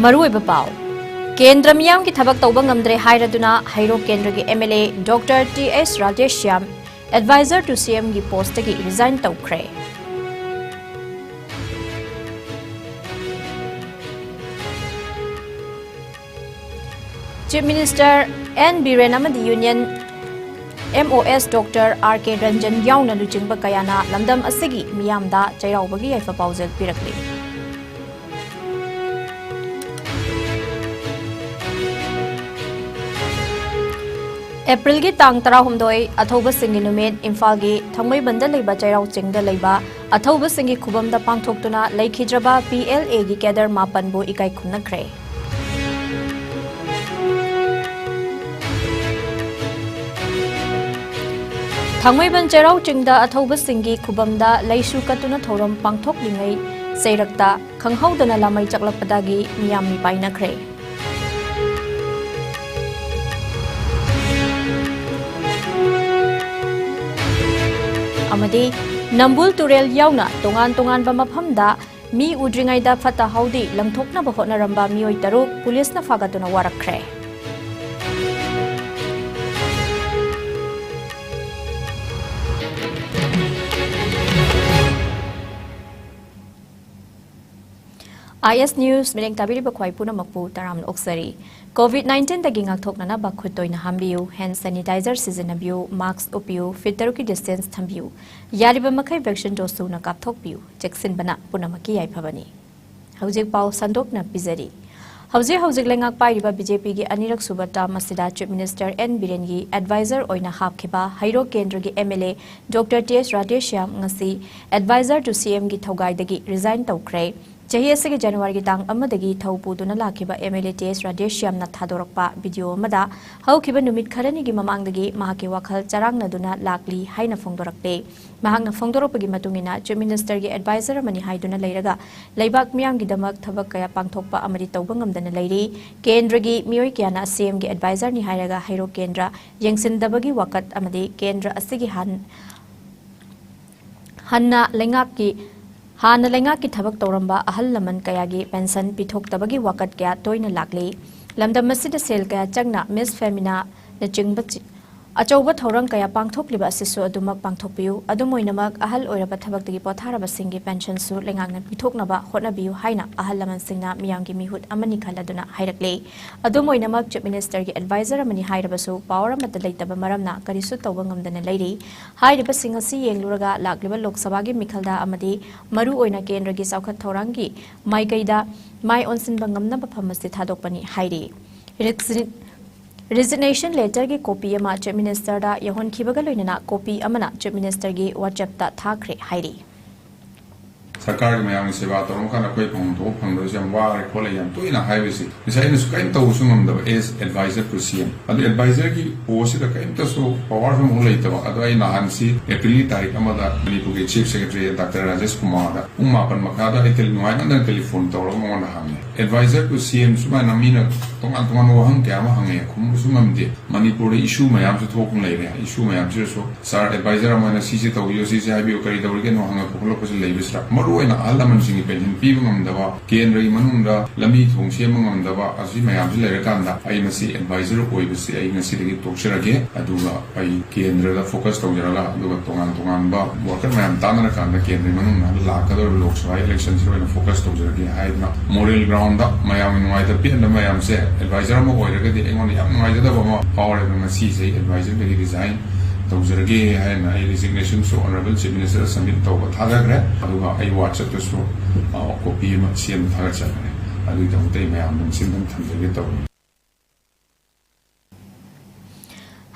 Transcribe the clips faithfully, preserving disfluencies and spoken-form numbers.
ꯃꯔꯨꯑꯣꯏꯕ ꯄꯥꯎ꯫ ꯀꯦꯟꯗ꯭ꯔ ꯃꯤꯌꯥꯝꯒꯤ ꯊꯕꯛ ꯇꯧꯕ ꯉꯝꯗ꯭ꯔꯦ ꯍꯥꯏꯔꯗꯨꯅ ꯍꯩꯔꯣꯛ ꯀꯦꯟꯗ꯭ꯔꯒꯤ MLA Doctor T S Radheshyam Advisor to CM ꯒꯤ post ꯇꯒꯤ resign ꯇꯧꯈ꯭ꯔꯦ꯫ Chief Minister N Biren ꯑꯃꯗꯤ Union MOS Doctor R K Ranjan ꯌꯥꯎꯅ ꯂꯨꯆꯤꯡꯕ ꯀꯌꯥꯅ ꯂꯝꯗꯝ ꯑꯁꯤꯒꯤ ꯃꯤꯌꯥꯝꯗ ꯆꯩꯔꯥꯎꯕꯒꯤ ꯌꯥꯏꯐ ꯄꯥꯎꯖꯦꯜ ꯄꯤꯔꯛꯂꯤ꯫ ꯑꯦꯄ꯭ꯔꯤꯜꯒꯤ ꯇꯥꯡ ꯇꯔꯥꯍꯨꯝꯗꯣꯏ, ꯑꯊꯧꯕꯁꯤꯡꯒꯤ ꯅꯨꯃꯤꯠ, ꯏꯝꯐꯥꯜꯒꯤ ꯊꯥꯡꯃꯩꯕꯟꯗ ꯂꯩꯕ ꯆꯩꯔꯥꯎ ꯆꯤꯡꯗ ꯂꯩꯕ ꯑꯊꯧꯕꯁꯤꯡꯒꯤ ꯈꯨꯕꯝꯗ ꯄꯥꯡꯊꯣꯛꯇꯨꯅ ꯂꯩꯈꯤꯗ꯭ꯔꯕ PLA ꯒꯤ cadre ꯃꯥꯄꯟꯕꯨ ꯏꯀꯥꯏ ꯈꯨꯝꯅꯈ꯭ꯔꯦ꯫ ꯊꯥꯡꯃꯩꯕꯟ ꯆꯩꯔꯥꯎ ꯆꯤꯡꯗ ꯑꯊꯧꯕꯁꯤꯡꯒꯤ ꯈꯨꯕꯝꯗ ꯂꯩꯁꯨ ꯀꯠꯇꯨꯅ ꯊꯧꯔꯝ ꯄꯥꯡꯊꯣꯛꯂꯤꯉꯩ ꯆꯩꯔꯛꯇ ꯈꯪꯍꯧꯗꯅ ꯂꯥꯃꯩ ꯆꯥꯛꯂꯛꯄꯗꯒꯤ ꯃꯤꯌꯥꯝ ꯃꯤꯄꯥꯏꯅꯈ꯭ꯔꯦ꯫ ꯑꯃꯗꯤ ꯅꯝꯕꯨꯜ ꯇꯨꯔꯦꯜ ꯌꯥꯎꯅ ꯇꯣꯉꯥꯟ ꯇꯣꯉꯥꯟꯕ ꯃꯐꯝꯗ ꯃꯤ ꯎꯗ꯭ꯔꯤꯉꯩꯗ ꯐꯠꯇ ꯍꯥꯎꯗꯤ ꯂꯪꯊꯣꯛꯅꯕ ꯍꯣꯠꯅꯔꯝꯕ ꯃꯤꯑꯣꯏ ꯇꯔꯨꯛ ꯄꯨꯂꯤꯁꯅ ꯐꯥꯒꯠꯇꯨꯅ ꯋꯥꯔꯛꯈ꯭ꯔꯦ꯫ IS News ꯃꯤꯠꯌꯦꯡ ꯇꯥꯕꯤꯔꯤꯕ ꯈ꯭ꯋꯥꯏ ꯄꯨꯝꯅꯃꯛꯄꯨ ꯇꯔꯥꯝꯅ ꯑꯣꯛꯆꯔꯤ꯫ COVID nineteen ꯗꯒꯤ ꯉꯥꯛꯊꯣꯛꯅꯅꯕ ꯈꯨꯠ ꯇꯣꯏꯅ ꯍꯥꯝꯕꯤꯌꯨ, hand sanitizer ꯁꯤꯖꯤꯟꯅꯕꯤꯌꯨ, mask ꯎꯞꯄꯤꯌꯨ, feet ꯇꯔꯨꯛꯀꯤ distance ꯊꯝꯕꯤꯌꯨ꯫ ꯌꯥꯔꯤꯕ ꯃꯈꯩ vaccine dose ꯁꯨꯅ ꯀꯥꯞꯊꯣꯛꯄꯤꯌꯨ꯫ ꯆꯦꯛꯁꯤꯟꯕꯅ ꯄꯨꯝꯅꯃꯛꯀꯤ ꯌꯥꯏꯐꯕꯅꯤ꯫ ꯍꯧꯖꯤꯛ ꯄꯥꯎ ꯁꯟꯗꯣꯛꯅ ꯄꯤꯖꯔꯤ꯫ ꯍꯧꯖꯤꯛ ꯍꯧꯖꯤꯛ ꯂꯩꯉꯥꯛ ꯄꯥꯏꯔꯤꯕ BJP ꯒꯤ ꯑꯅꯤꯔꯛ ꯁꯨꯕ term ꯑꯁꯤꯗ Chief Minister N ꯕꯤꯔꯦꯟꯒꯤ advisor ꯑꯣꯏꯅ ꯍꯥꯞꯈꯤꯕ ꯍꯩꯔꯣꯛ ꯀꯦꯟꯗ꯭ꯔꯒꯤ MLA Doctor T S Radheshyam ꯉꯁꯤ Advisor to CM ꯒꯤ ꯊꯧꯒꯥꯏꯗꯒꯤ resign ꯇꯧꯈ꯭ꯔꯦ꯫ ꯆꯍꯤ ꯑꯁꯤꯒꯤ ꯖꯅꯋꯥꯔꯤꯒꯤ ꯇꯥꯡ ꯑꯃꯗꯒꯤ ꯊꯧ ꯄꯨꯗꯨꯅ ꯂꯥꯛꯈꯤꯕ MLA T S Radheshyam ꯅ ꯊꯥꯗꯣꯔꯛꯄ video ꯑꯃꯗ ꯍꯧꯈꯤꯕ ꯅꯨꯃꯤꯠ ꯈꯔꯅꯤꯒꯤ ꯃꯃꯥꯡꯗꯒꯤ ꯃꯍꯥꯛꯀꯤ ꯋꯥꯈꯜ ꯆꯔꯥꯡꯅꯗꯨꯅ ꯂꯥꯛꯂꯤ ꯍꯥꯏꯅ ꯐꯣꯡꯗꯣꯔꯛꯂꯦ꯫ ꯃꯍꯥꯛꯅ ꯐꯣꯡꯗꯣꯔꯛꯄꯒꯤ ꯃꯇꯨꯡ ꯏꯟꯅ, Chief Minister ꯒꯤ advisor ꯑꯃꯅꯤ ꯍꯥꯏꯗꯨꯅ ꯂꯩꯔꯒ ꯂꯩꯕꯥꯛ ꯃꯤꯌꯥꯝꯒꯤꯗꯃꯛ ꯊꯕꯛ ꯀꯌꯥ ꯄꯥꯡꯊꯣꯛꯄ ꯑꯃꯗꯤ ꯇꯧꯕ ꯉꯝꯗꯅ ꯂꯩꯔꯤ꯫ ꯀꯦꯟꯗ꯭ꯔꯒꯤ ꯃꯤꯑꯣꯏ ꯀꯌꯥꯅ CM ꯒꯤ advisor ꯅꯤ ꯍꯥꯏꯔꯒ ꯍꯩꯔꯣꯛ ꯀꯦꯟꯗ꯭ꯔ ꯌꯦꯡꯁꯤꯟꯗꯕꯒꯤ ꯋꯥꯀꯠ ꯑꯃꯗꯤ ꯀꯦꯟꯗ꯭ꯔ ꯑꯁꯤꯒꯤ ꯍꯟ-, ꯍꯟꯅ ꯂꯩꯉꯥꯛꯀꯤ ꯍꯥꯟꯅ ꯂꯩꯉꯥꯛꯀꯤ ꯊꯕꯛ ꯇꯧꯔꯝꯕ ꯑꯍꯜ ꯂꯃꯟ ꯀꯌꯥꯒꯤ ꯄꯦꯟꯁꯟ ꯄꯤꯊꯣꯛꯇꯕꯒꯤ ꯋꯥꯀꯠ ꯀꯌꯥ ꯇꯣꯏꯅ ꯂꯥꯛꯂꯤ꯫ ꯂꯝꯗꯝ ꯑꯁꯤꯗ ꯁꯦꯜ ꯀꯌꯥ ꯆꯪꯅ ꯃꯤꯁ ꯐꯦꯃꯤꯅꯥꯅꯆꯤꯡꯕ ꯆꯤ-, ꯑꯆꯧꯕ ꯊꯧꯔꯝ ꯀꯌꯥ ꯄꯥꯡꯊꯣꯛꯂꯤꯕ ꯑꯁꯤꯁꯨ ꯑꯗꯨꯃꯛ ꯄꯥꯡꯊꯣꯛꯄꯤꯌꯨ꯫ ꯑꯗꯨꯝ ꯑꯣꯏꯅꯃꯛ, ꯑꯍꯜ ꯑꯣꯏꯔꯕ ꯊꯕꯛꯇꯒꯤ ꯄꯣꯊꯥꯔꯕꯁꯤꯡꯒꯤ ꯄꯦꯟꯁꯟꯁꯨ ꯂꯩꯉꯥꯛꯅ ꯄꯤꯊꯣꯛꯅꯕ ꯍꯣꯠꯅꯕꯤꯌꯨ ꯍꯥꯏꯅ ꯑꯍꯜ ꯂꯃꯟꯁꯤꯡꯅ ꯃꯤꯌꯥꯝꯒꯤ ꯃꯤꯍꯨꯠ ꯑꯃꯅꯤ ꯈꯜꯂꯗꯨꯅ ꯍꯥꯏꯔꯛꯂꯤ꯫ ꯑꯗꯨꯝ ꯑꯣꯏꯅꯃꯛ, ꯆꯤꯐ ꯃꯤꯅꯤꯁꯇꯔꯒꯤ ꯑꯦꯗꯚꯥꯏꯖꯔ ꯑꯃꯅꯤ ꯍꯥꯏꯔꯕꯁꯨ ꯄꯥꯋꯔ ꯑꯃꯠꯇ ꯂꯩꯇꯕ ꯃꯔꯝꯅ ꯀꯔꯤꯁꯨ ꯇꯧꯕ ꯉꯝꯗꯅ ꯂꯩꯔꯤ꯫ ꯍꯥꯏꯔꯤꯕꯁꯤꯡ ꯑꯁꯤ ꯌꯦꯡꯂꯨꯔꯒ ꯂꯥꯛꯂꯤꯕ ꯂꯣꯛ ꯁꯚꯥꯒꯤ ꯃꯤꯈꯜꯗ ꯑꯃꯗꯤ ꯃꯔꯨ ꯑꯣꯏꯅ ꯀꯦꯟꯗ꯭ꯔꯒꯤ ꯆꯥꯎꯈꯠ ꯊꯧꯔꯥꯡꯒꯤ ꯃꯥꯏꯀꯩꯗ ꯃꯥꯏ ꯑꯣꯟꯁꯤꯟꯕ ꯉꯝꯅꯕ ꯐꯝ ꯑꯁꯤ ꯊꯥꯗꯣꯛꯄꯅꯤ ꯍꯥꯏꯔꯤ꯫ ꯔꯤꯖꯤ-, ꯔꯤꯖꯤꯒꯅꯦꯁꯟ ꯂꯦꯇꯔꯒꯤ ꯀꯣꯄꯤ ꯑꯃ ꯆꯤꯐ ꯃꯤꯅꯤꯁꯇꯔꯗ ꯌꯧꯍꯟꯈꯤꯕꯒ ꯂꯣꯏꯅꯅ ꯀꯣꯄꯤ ꯑꯃꯅ ꯆꯤꯐ ꯃꯤꯅꯤꯁꯇꯔꯒꯤ ꯋꯥꯆꯦꯞꯇ ꯊꯥꯈ꯭ꯔꯦ ꯍꯥꯏꯔꯤ꯫ ꯁꯔꯀꯥꯔꯒꯤ ꯃꯌꯥꯝꯒꯤ ꯁꯦꯕꯥ ꯇꯧꯔꯝ ꯀꯥꯟꯗ ꯑꯩꯈꯣꯏ ꯐꯪꯐꯝ ꯊꯣꯛꯄ ꯐꯪꯗꯕꯁꯦ ꯌꯥꯝ ꯋꯥꯔꯦ ꯈꯣꯠꯂꯦ ꯌꯥꯝ ꯇꯣꯏꯅ ꯍꯥꯏꯕꯁꯤ, ꯉꯁꯥꯏ ꯑꯩꯅꯁꯨ ꯀꯔꯤꯝ ꯇꯧꯕꯁꯨ ꯉꯝꯗꯕ as advisor to C M꯫ ꯑꯗꯨ ꯑꯦꯗꯚꯥꯏꯖꯔꯒꯤ ꯄꯣꯁꯁꯤꯗ ꯀꯔꯤꯝꯇꯁꯨ ꯄꯋꯥꯔꯁꯨ ꯑꯃꯨꯛ ꯂꯩꯇꯕ꯫ ꯑꯗꯣ ꯑꯩ ꯅꯍꯥꯟꯁꯤ ꯑꯦꯄ꯭ꯔꯤꯜꯒꯤ ꯇꯥꯔꯤꯛ ꯑꯃꯗ ꯃꯅꯤꯄꯨꯔꯒꯤ ꯆꯤꯐ ꯁꯦꯀ꯭ꯔꯦꯇꯔꯤ ꯗꯥꯛꯇꯔ ꯔꯥꯖꯦꯁ ꯀꯨꯃꯥꯔꯗ ꯄꯨꯡ ꯃꯥꯄꯟ ꯃꯈꯥꯗ ꯑꯩ ꯇꯦꯂꯤ-, ꯅꯨꯡꯉꯥꯏꯃꯟꯗꯅ ꯇꯦꯂꯤꯐꯣꯟ ꯇꯧꯔꯒ ꯃꯉꯣꯟꯗ ꯍꯪꯉꯦ꯫ Advisor to C M ꯁꯨꯃꯥꯏꯅ ꯃꯤꯅ ꯇꯣꯉꯥꯟ ꯇꯣꯉꯥꯟꯕ ꯋꯥꯍꯪ ꯀꯌꯥ ꯑꯃ ꯍꯪꯉꯦ, ꯈꯨꯝꯕꯁꯨ ꯉꯝꯗꯦ꯫ ꯃꯅꯤꯄꯨꯔꯗ ꯏꯁꯨ ꯃꯌꯥꯝꯁꯨ ꯊꯣꯛꯄ ꯂꯩꯔꯦ꯫ ꯏꯁꯨ ꯃꯌꯥꯝꯁꯤꯗꯁꯨ ꯁꯥꯔ, ꯑꯦꯗꯚꯥꯏꯖꯔ ꯑꯃ ꯑꯣꯏꯅ ꯁꯤꯁꯤ ꯇꯧꯕꯤꯌꯨ, ꯁꯤꯁꯤ ꯍꯥꯏꯕꯤꯌꯨ, ꯀꯔꯤ ꯇꯧꯔꯤꯒꯦꯅꯣ ꯍꯪꯉꯛꯄ ꯈꯣꯠꯂꯛꯄꯁꯤ ꯂꯩꯕꯁꯤꯗ, ꯃꯔꯨ ꯑꯣꯏꯅ ꯑꯍꯜ ꯂꯃꯟꯁꯤꯡꯒꯤ ꯄꯦꯟꯁꯟ ꯄꯤꯕ ꯉꯝꯗꯕ, ꯀꯦꯟꯗ꯭ꯔꯒꯤ ꯃꯅꯨꯡꯗ ꯂꯝꯕꯤ ꯊꯣꯡ ꯁꯦꯝꯕ ꯉꯝꯗꯕ, ꯑꯁꯤ ꯃꯌꯥꯝꯁꯤ ꯂꯩꯔꯀꯥꯟꯗ ꯑꯩ ꯃꯁꯤ ꯑꯦꯗꯚꯥꯏꯖꯔ ꯑꯣꯏꯕꯁꯤ ꯑꯩ ꯉꯁꯤꯗꯒꯤ ꯇꯣꯛꯆꯔꯒꯦ꯫ ꯑꯗꯨꯒ ꯑꯩ ꯀꯦꯟꯗ꯭ꯔꯗ ꯐꯣꯀꯁ ꯇꯧꯖꯔꯒ, ꯑꯗꯨꯒ ꯇꯣꯉꯥꯟ ꯇꯣꯉꯥꯟꯕ ꯋꯥꯀꯠ ꯃꯌꯥꯝ ꯇꯥꯟꯅꯔꯀꯥꯟꯗ ꯀꯦꯟꯗ꯭ꯔꯒꯤ ꯃꯅꯨꯡꯗ ꯂꯥꯛꯀꯗꯧꯔꯤꯕ ꯂꯣꯛ ꯁꯚꯥ ꯏꯂꯦꯛꯁꯟꯁꯤꯗ ꯑꯣꯏꯅ ꯐꯣꯀꯁ ꯇꯧꯖꯔꯒꯦ ꯍꯥꯏꯗꯅ, ꯃꯣꯔꯦꯜ ꯒ꯭ꯔꯥꯎꯟꯗ ꯃꯌꯥꯝꯒꯤ ꯅꯨꯡꯉꯥꯏꯇꯕ ꯄꯦꯟꯗꯕ ꯃꯌꯥꯝꯁꯦ ꯑꯦꯗꯚꯥꯏꯖꯔ ꯑꯃ ꯑꯣꯏꯔꯒꯗꯤ ꯑꯩꯉꯣꯟꯗ ꯌꯥꯝ ꯅꯨꯡꯉꯥꯏꯖꯗꯕ ꯑꯃ ꯐꯥꯎꯔꯦ꯫ ꯑꯗꯨꯅ ꯉꯁꯤꯁꯦ ꯑꯩ ꯑꯦꯗꯚꯥꯏꯖꯔꯗꯒꯤ ꯔꯤꯖꯥꯏꯟ ꯇꯧꯖꯔꯒꯦ ꯍꯥꯏꯅ ꯑꯩ ꯔꯤꯖꯤꯒꯅꯦꯁꯟꯁꯨ ꯑꯣꯅꯔꯦꯕꯜ ꯆꯤꯐ ꯃꯤꯅꯤꯁꯇꯔꯗ ꯁꯕꯃꯤꯠ ꯇꯧꯕ ꯊꯥꯖꯈ꯭ꯔꯦ꯫ ꯑꯗꯨꯒ ꯑꯩ ꯋꯥꯆꯞꯇꯁꯨ, ꯑ, ꯀꯣꯄꯤ ꯑꯃ ꯁꯦꯝꯕ ꯊꯥꯒꯠꯆꯈ꯭ꯔꯦ꯫ ꯑꯗꯨꯒꯤꯗꯃꯛꯇ ꯑꯩ ꯃꯌꯥꯝꯗ ꯃꯁꯤꯝꯇꯪ ꯊꯝꯖꯒꯦ ꯇꯧꯕꯅꯤ꯫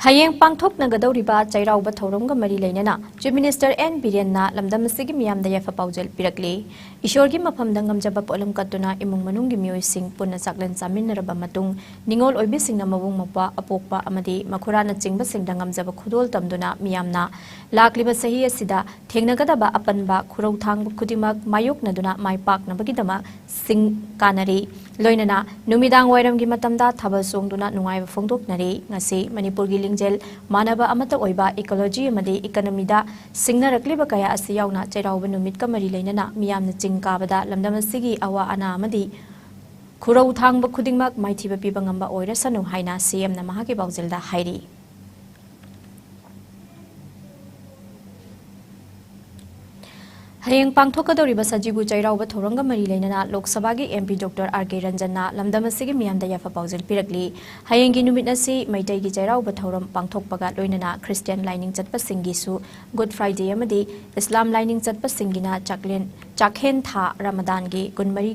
ꯍꯌꯦꯡ ꯄꯥꯡꯊꯣꯛꯅꯒꯗꯧꯔꯤꯕ ꯆꯩꯔꯥꯎꯕ ꯊꯧꯔꯝꯒ ꯃꯔꯤ ꯂꯩꯅꯅ ꯆꯤꯐ ꯃꯤꯅꯤꯁꯇꯔ ꯑꯦꯟ ꯕꯤꯔꯦꯟꯅ ꯂꯝꯗꯝ ꯑꯁꯤꯒꯤ ꯃꯤꯌꯥꯝꯗ ꯌꯥꯏꯐ ꯄꯥꯎꯖꯦꯜ ꯄꯤꯔꯛꯂꯤ꯫ ꯏꯁꯣꯔꯒꯤ ꯃꯐꯝꯗ ꯉꯝꯖꯕ ꯄꯣꯠꯂꯝ ꯀꯠꯇꯨꯅ ꯏꯃꯨꯡ ꯃꯅꯨꯡꯒꯤ ꯃꯤꯑꯣꯏꯁꯤꯡ ꯄꯨꯟꯅ ꯆꯥꯛꯂꯦꯟ ꯆꯥꯃꯤꯟꯅꯔꯕ ꯃꯇꯨꯡ, ꯅꯤꯉꯣꯜ ꯑꯣꯏꯕꯤꯁꯤꯡꯅ ꯃꯕꯨꯡ ꯃꯧꯄ꯭ꯋꯥ, ꯑꯄꯣꯛꯄ ꯑꯃꯗꯤ ꯃꯈꯨꯔꯥꯅꯆꯤꯡꯕꯁꯤꯡꯗ ꯉꯝꯖꯕ ꯈꯨꯗꯣꯜ ꯇꯝꯗꯨꯅ ꯃꯤꯌꯥꯝꯅ ꯂꯥꯛꯂꯤꯕ ꯆꯍꯤ ꯑꯁꯤꯗ ꯊꯦꯡꯅꯒꯗꯕ ꯑꯄꯟꯕ ꯈꯨꯔꯧ ꯊꯥꯡꯕ ꯈꯨꯗꯤꯡꯃꯛ ꯃꯥꯌꯣꯛꯅꯗꯨꯅ ꯃꯥꯏ ꯄꯥꯛꯅꯕꯒꯤꯗꯃꯛ ꯁꯤꯡ ꯀꯥꯟꯅꯔꯤ꯫ ꯂꯣꯏꯅꯅ ꯅꯨꯃꯤꯗꯥꯡ ꯋꯥꯏꯔꯝꯒꯤ ꯃꯇꯝꯗ ꯊꯥꯕꯜ ꯆꯣꯡꯗꯨꯅ ꯅꯨꯡꯉꯥꯏꯕ ꯐꯣꯡꯗꯣꯛꯅꯔꯤ꯫ ꯉꯁꯤ ꯃꯅꯤꯄꯨꯔꯒꯤ ꯂꯤꯡꯖꯦꯜ ꯃꯥꯟꯅꯕ ꯑꯃꯠꯇ ꯑꯣꯏꯕ ꯏꯀꯣꯂꯣꯖꯤ ꯑꯃꯗꯤ ꯏꯀꯅꯃꯤꯗ ꯁꯤꯡꯅꯔꯛꯂꯤꯕ ꯀꯌꯥ ꯑꯁꯤ ꯌꯥꯎꯅ ꯆꯩꯔꯥꯎꯕ ꯅꯨꯃꯤꯠꯀ ꯃꯔꯤ ꯂꯩꯅꯅ ꯃꯤꯌꯥꯝꯅ ꯆꯤꯡ ꯀꯥꯕꯗ ꯂꯝꯗꯝ ꯑꯁꯤꯒꯤ ꯑꯋꯥ ꯑꯅꯥ ꯑꯃꯗꯤ ꯈꯨꯔꯧ ꯊꯥꯡꯕ ꯈꯨꯗꯤꯡꯃꯛ ꯃꯥꯏꯊꯤꯕ ꯄꯤꯕ ꯉꯝꯕ ꯑꯣꯏꯔꯁꯅꯨ ꯍꯥꯏꯅ ꯁꯤ ꯑꯦꯝꯅ ꯃꯍꯥꯛꯀꯤ ꯄꯥꯎꯖꯦꯜꯗ ꯍꯥꯏꯔꯤ꯫ ꯍꯌꯦꯡ ꯄꯥꯡꯊꯣꯛꯀꯗꯧꯔꯤꯕ ꯁꯖꯤꯕꯨ ꯆꯩꯔꯥꯎꯕ ꯊꯧꯔꯝꯒ ꯃꯔꯤ ꯂꯩꯅꯅ ꯂꯣꯛ ꯁꯚꯥꯒꯤ ꯑꯦꯝ ꯄꯤ ꯗꯣꯛꯇꯔ ꯑꯥꯔ ꯀꯦ ꯔꯟꯖꯟꯅ ꯂꯝꯗꯝ ꯑꯁꯤꯒꯤ ꯃꯤꯌꯥꯝꯗ ꯌꯥꯏꯐ ꯄꯥꯎꯖꯦꯜ ꯄꯤꯔꯛꯂꯤ꯫ ꯍꯌꯦꯡꯒꯤ ꯅꯨꯃꯤꯠ ꯑꯁꯤ ꯃꯩꯇꯩꯒꯤ ꯆꯩꯔꯥꯎꯕ ꯊꯧꯔꯝ ꯄꯥꯡꯊꯣꯛꯄꯒ ꯂꯣꯏꯅꯅ ꯈ꯭ꯔꯤꯁꯇꯤꯌꯥꯟ ꯂꯥꯏꯅꯤꯡ ꯆꯠꯄꯁꯤꯡꯒꯤꯁꯨ ꯒꯨꯗ ꯐ꯭ꯔꯥꯏꯗꯦ ꯑꯃꯗꯤ ꯏꯁꯂꯥꯝ ꯂꯥꯏꯅꯤꯡ ꯆꯠꯄꯁꯤꯡꯒꯤꯅ ꯆꯥꯛꯂꯦꯟ, ꯆꯥꯛꯍꯦꯟ ꯊꯥ ꯔꯃꯗꯥꯟꯒꯤ ꯀꯨꯟꯃꯔꯤ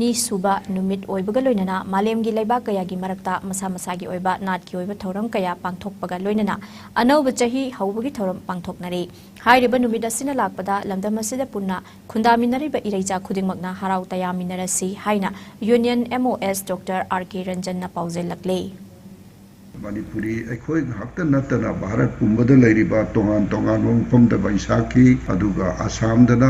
ꯅꯤ ꯁꯨꯕ ꯅꯨꯃꯤꯠ ꯑꯣꯏꯕꯒ ꯂꯣꯏꯅꯅ ꯃꯥꯂꯦꯝꯒꯤ ꯂꯩꯕꯥꯛ ꯀꯌꯥꯒꯤ ꯃꯔꯛꯇ ꯃꯁꯥ ꯃꯁꯥꯒꯤ ꯑꯣꯏꯕ ꯅꯥꯠꯀꯤ ꯑꯣꯏꯕ ꯊꯧꯔꯝ ꯀꯌꯥ ꯄꯥꯡꯊꯣꯛꯄꯒ ꯂꯣꯏꯅꯅ ꯑꯅꯧꯕ ꯆꯍꯤ ꯍꯧꯕꯒꯤ ꯊꯧꯔꯝ ꯄꯥꯡꯊꯣꯛꯅꯔꯤ꯫ ꯍꯥꯏꯔꯤꯕ ꯅꯨꯃꯤꯠ ꯑꯁꯤꯅ ꯂꯥꯛꯄꯗ ꯂꯝꯗꯝ ꯑꯁꯤꯗ ꯄꯨꯟꯅ ꯈꯨꯟꯗꯥꯃꯤꯟꯅꯔꯤꯕ ꯏꯔꯩꯆꯥ ꯈꯨꯗꯤꯡꯃꯛꯅ ꯍꯔꯥꯎ ꯇꯌꯥꯃꯤꯟꯅꯔꯁꯤ ꯍꯥꯏꯅ ꯌꯨꯅꯤꯌꯟ ꯑꯦꯝ ꯑꯣ ꯑꯦꯁ ꯗꯣꯛꯇꯔ ꯑꯥꯔ ꯀꯦ ꯔꯟꯖꯟꯅ ꯄꯥꯎꯖꯦꯜꯂꯛꯂꯤ꯫ ꯃꯅꯤꯄꯨꯔꯤ ꯑꯩꯈꯣꯏ ꯉꯥꯛꯇ ꯅꯠꯇꯅ ꯚꯥꯔꯠ ꯄꯨꯝꯕꯗ ꯂꯩꯔꯤꯕ ꯇꯣꯉꯥꯟ ꯇꯣꯉꯥꯟꯕ ꯃꯐꯝꯗ ꯕꯩꯁꯥꯈꯤ, ꯑꯗꯨꯒ ꯑꯁꯥꯝꯗꯅ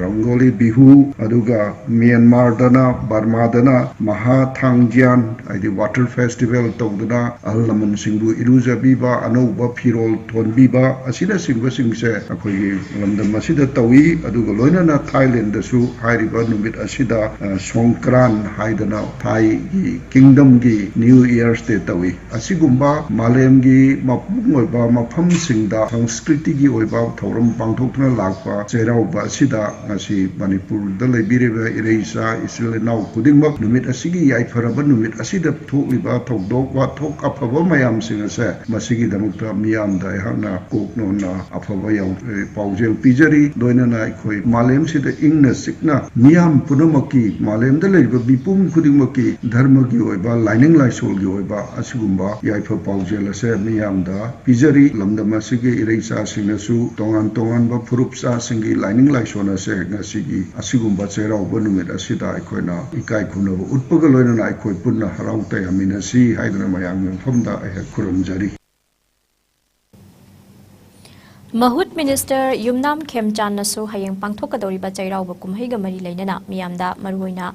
ꯔꯪꯒꯣꯂꯤ ꯕꯤꯍꯨ, ꯑꯗꯨꯒ ꯃ꯭ꯌꯥꯟꯃꯥꯔꯗꯅ, ꯕꯔꯃꯥꯗꯅ ꯃꯍꯥ ꯊꯥꯡꯖ꯭ꯌꯥꯟ, ꯍꯥꯏꯗꯤ ꯋꯥꯇꯔ ꯐꯦꯁꯇꯤꯚꯦꯜ ꯇꯧꯗꯨꯅ ꯑꯍꯜ ꯂꯃꯟꯁꯤꯡꯕꯨ ꯏꯔꯨꯖꯕꯤꯕ, ꯑꯅꯧꯕ ꯐꯤꯔꯣꯜ ꯊꯣꯟꯕꯤꯕ ꯑꯁꯤꯅꯆꯤꯡꯕꯁꯤꯡꯁꯦ ꯑꯩꯈꯣꯏꯒꯤ ꯂꯝꯗꯝ ꯑꯁꯤꯗ ꯇꯧꯏ꯫ ꯑꯗꯨꯒ ꯂꯣꯏꯅꯅ ꯊꯥꯏꯂꯦꯟꯗꯁꯨ ꯍꯥꯏꯔꯤꯕ ꯅꯨꯃꯤꯠ ꯑꯁꯤꯗ, ꯑ, ꯁꯣꯡꯀ꯭ꯔꯥꯟ ꯍꯥꯏꯗꯅ ꯊꯥꯏꯒꯤ ꯀꯤꯡꯗꯝꯒꯤ ꯅ꯭ꯌꯨ ꯏꯌꯔꯁ ꯗꯦ ꯇꯧꯏ꯫ ꯑꯁꯤꯒꯨꯝꯕ ꯃꯥꯂꯦꯝꯒꯤ ꯃꯄꯨꯡ ꯑꯣꯏꯕ ꯃꯐꯝꯁꯤꯡꯗ ꯁꯪꯁꯀ꯭ꯔꯤꯇꯤꯒꯤ ꯑꯣꯏꯕ ꯊꯧꯔꯝ ꯄꯥꯡꯊꯣꯛꯇꯨꯅ ꯂꯥꯛꯄ ꯆꯩꯔꯥꯎꯕ ꯑꯁꯤꯗ ꯉꯁꯤ ꯃꯅꯤꯄꯨꯔꯗ ꯂꯩꯕꯤꯔꯤꯕ ꯏꯔꯩꯆꯥ ꯏꯆꯤꯜ ꯏꯅꯥꯎ ꯈꯨꯗꯤꯡꯃꯛ ꯅꯨꯃꯤꯠ ꯑꯁꯤꯒꯤ ꯌꯥꯏꯐꯔꯕ ꯅꯨꯃꯤꯠ ꯑꯁꯤꯗ ꯊꯣꯛꯂꯤꯕ ꯊꯧꯗꯣꯛ ꯋꯥꯊꯣꯛ ꯑꯐꯕ ꯃꯌꯥꯝꯁꯤꯡ ꯑꯁꯦ ꯃꯁꯤꯒꯤꯗꯃꯛꯇ ꯃꯤꯌꯥꯝꯗ ꯑꯩꯍꯥꯛꯅ ꯀꯣꯛꯅꯣꯟꯅ ꯑꯐꯕ ꯌꯥꯎ-, ꯄꯥꯎꯖꯦꯜ ꯄꯤꯖꯔꯤ꯫ ꯂꯣꯏꯅꯅ ꯑꯩꯈꯣꯏ ꯃꯥꯂꯦꯝꯁꯤꯗ ꯏꯪꯅ ꯆꯤꯛꯅ ꯃꯤꯌꯥꯝ ꯄꯨꯝꯅꯃꯛꯀꯤ, ꯃꯥꯂꯦꯝꯗ ꯂꯩꯔꯤꯕ ꯃꯤꯄꯨꯝ ꯈꯨꯗꯤꯡꯃꯛꯀꯤ ꯙꯔꯃꯒꯤ ꯑꯣꯏꯕ, ꯂꯥꯏꯅꯤꯡ ꯂꯥꯏꯁꯣꯜꯒꯤ ꯑꯣꯏꯕ ꯑꯁꯤꯒꯨꯝꯕ ꯌꯥꯏꯐ ꯄꯥꯎꯖꯦꯜ ꯑꯁꯦ ꯃꯤꯌꯥꯝꯗ ꯄꯤꯖꯔꯤ꯫ ꯂꯝꯗꯝ ꯑꯁꯤꯒꯤ ꯏꯔꯩꯆꯥꯁꯤꯡꯅꯁꯨ ꯇꯣꯉꯥꯟ ꯇꯣꯉꯥꯟꯕ ꯐꯨꯔꯨꯞ ꯆꯥꯁꯤꯡꯒꯤ ꯂꯥꯏꯅꯤꯡ ꯂꯥꯏꯁꯣꯟ ꯑꯁꯦ ꯉꯁꯤꯒꯤ ꯑꯁꯤꯒꯨꯝꯕ ꯆꯩꯔꯥꯎꯕ ꯅꯨꯃꯤꯠ ꯑꯁꯤꯗ ꯑꯩꯈꯣꯏꯅ ꯏꯀꯥꯏ ꯈꯨꯝꯅꯕ ꯎꯠꯄꯒ ꯂꯣꯏꯅꯅ ꯑꯩꯈꯣꯏ ꯄꯨꯟꯅ ꯍꯔꯥꯎ ꯇꯌꯥꯃꯤꯟꯅꯁꯤ ꯍꯥꯏꯗꯨꯅ ꯃꯌꯥꯝꯒꯤ ꯃꯐꯝꯗ ꯑꯩꯍꯥꯛ ꯈꯨꯔꯨꯝꯖꯔꯤ꯫ ꯃꯍꯨꯠ ꯃꯤꯅꯤꯁꯇꯔ ꯌꯨꯝꯅꯥꯝ ꯈꯦꯝꯆꯥꯟꯅꯁꯨ ꯍꯌꯦꯡ ꯄꯥꯡꯊꯣꯛꯀꯗꯧꯔꯤꯕ ꯆꯩꯔꯥꯎꯕ ꯀꯨꯝꯍꯩꯒ ꯃꯔꯤ ꯂꯩꯅꯅ ꯃꯤꯌꯥꯝꯗ ꯃꯔꯨꯑꯣꯏꯅ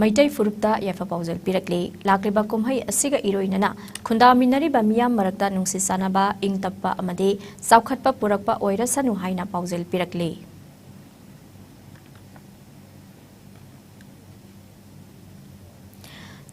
ꯃꯩꯇꯩ ꯐꯨꯔꯨꯞꯇ ꯌꯥꯏꯐ ꯄꯥꯎꯖꯦꯜ ꯄꯤꯔꯛꯂꯤ꯫ ꯂꯥꯛꯂꯤꯕ ꯀꯨꯝꯍꯩ ꯑꯁꯤꯒ ꯏꯔꯣꯏꯅꯅ ꯈꯨꯟꯗꯥꯃꯤꯟꯅꯔꯤꯕ ꯃꯤꯌꯥꯝ ꯃꯔꯛꯇ ꯅꯨꯡꯁꯤ ꯆꯥꯟꯅꯕ, ꯏꯪ ꯇꯞꯄ ꯑꯃꯗꯤ ꯆꯥꯎꯈꯠꯄ ꯄꯨꯔꯛꯄ ꯑꯣꯏꯔꯁꯅꯨ ꯍꯥꯏꯅ ꯄꯥꯎꯖꯦꯜ ꯄꯤꯔꯛꯂꯤ꯫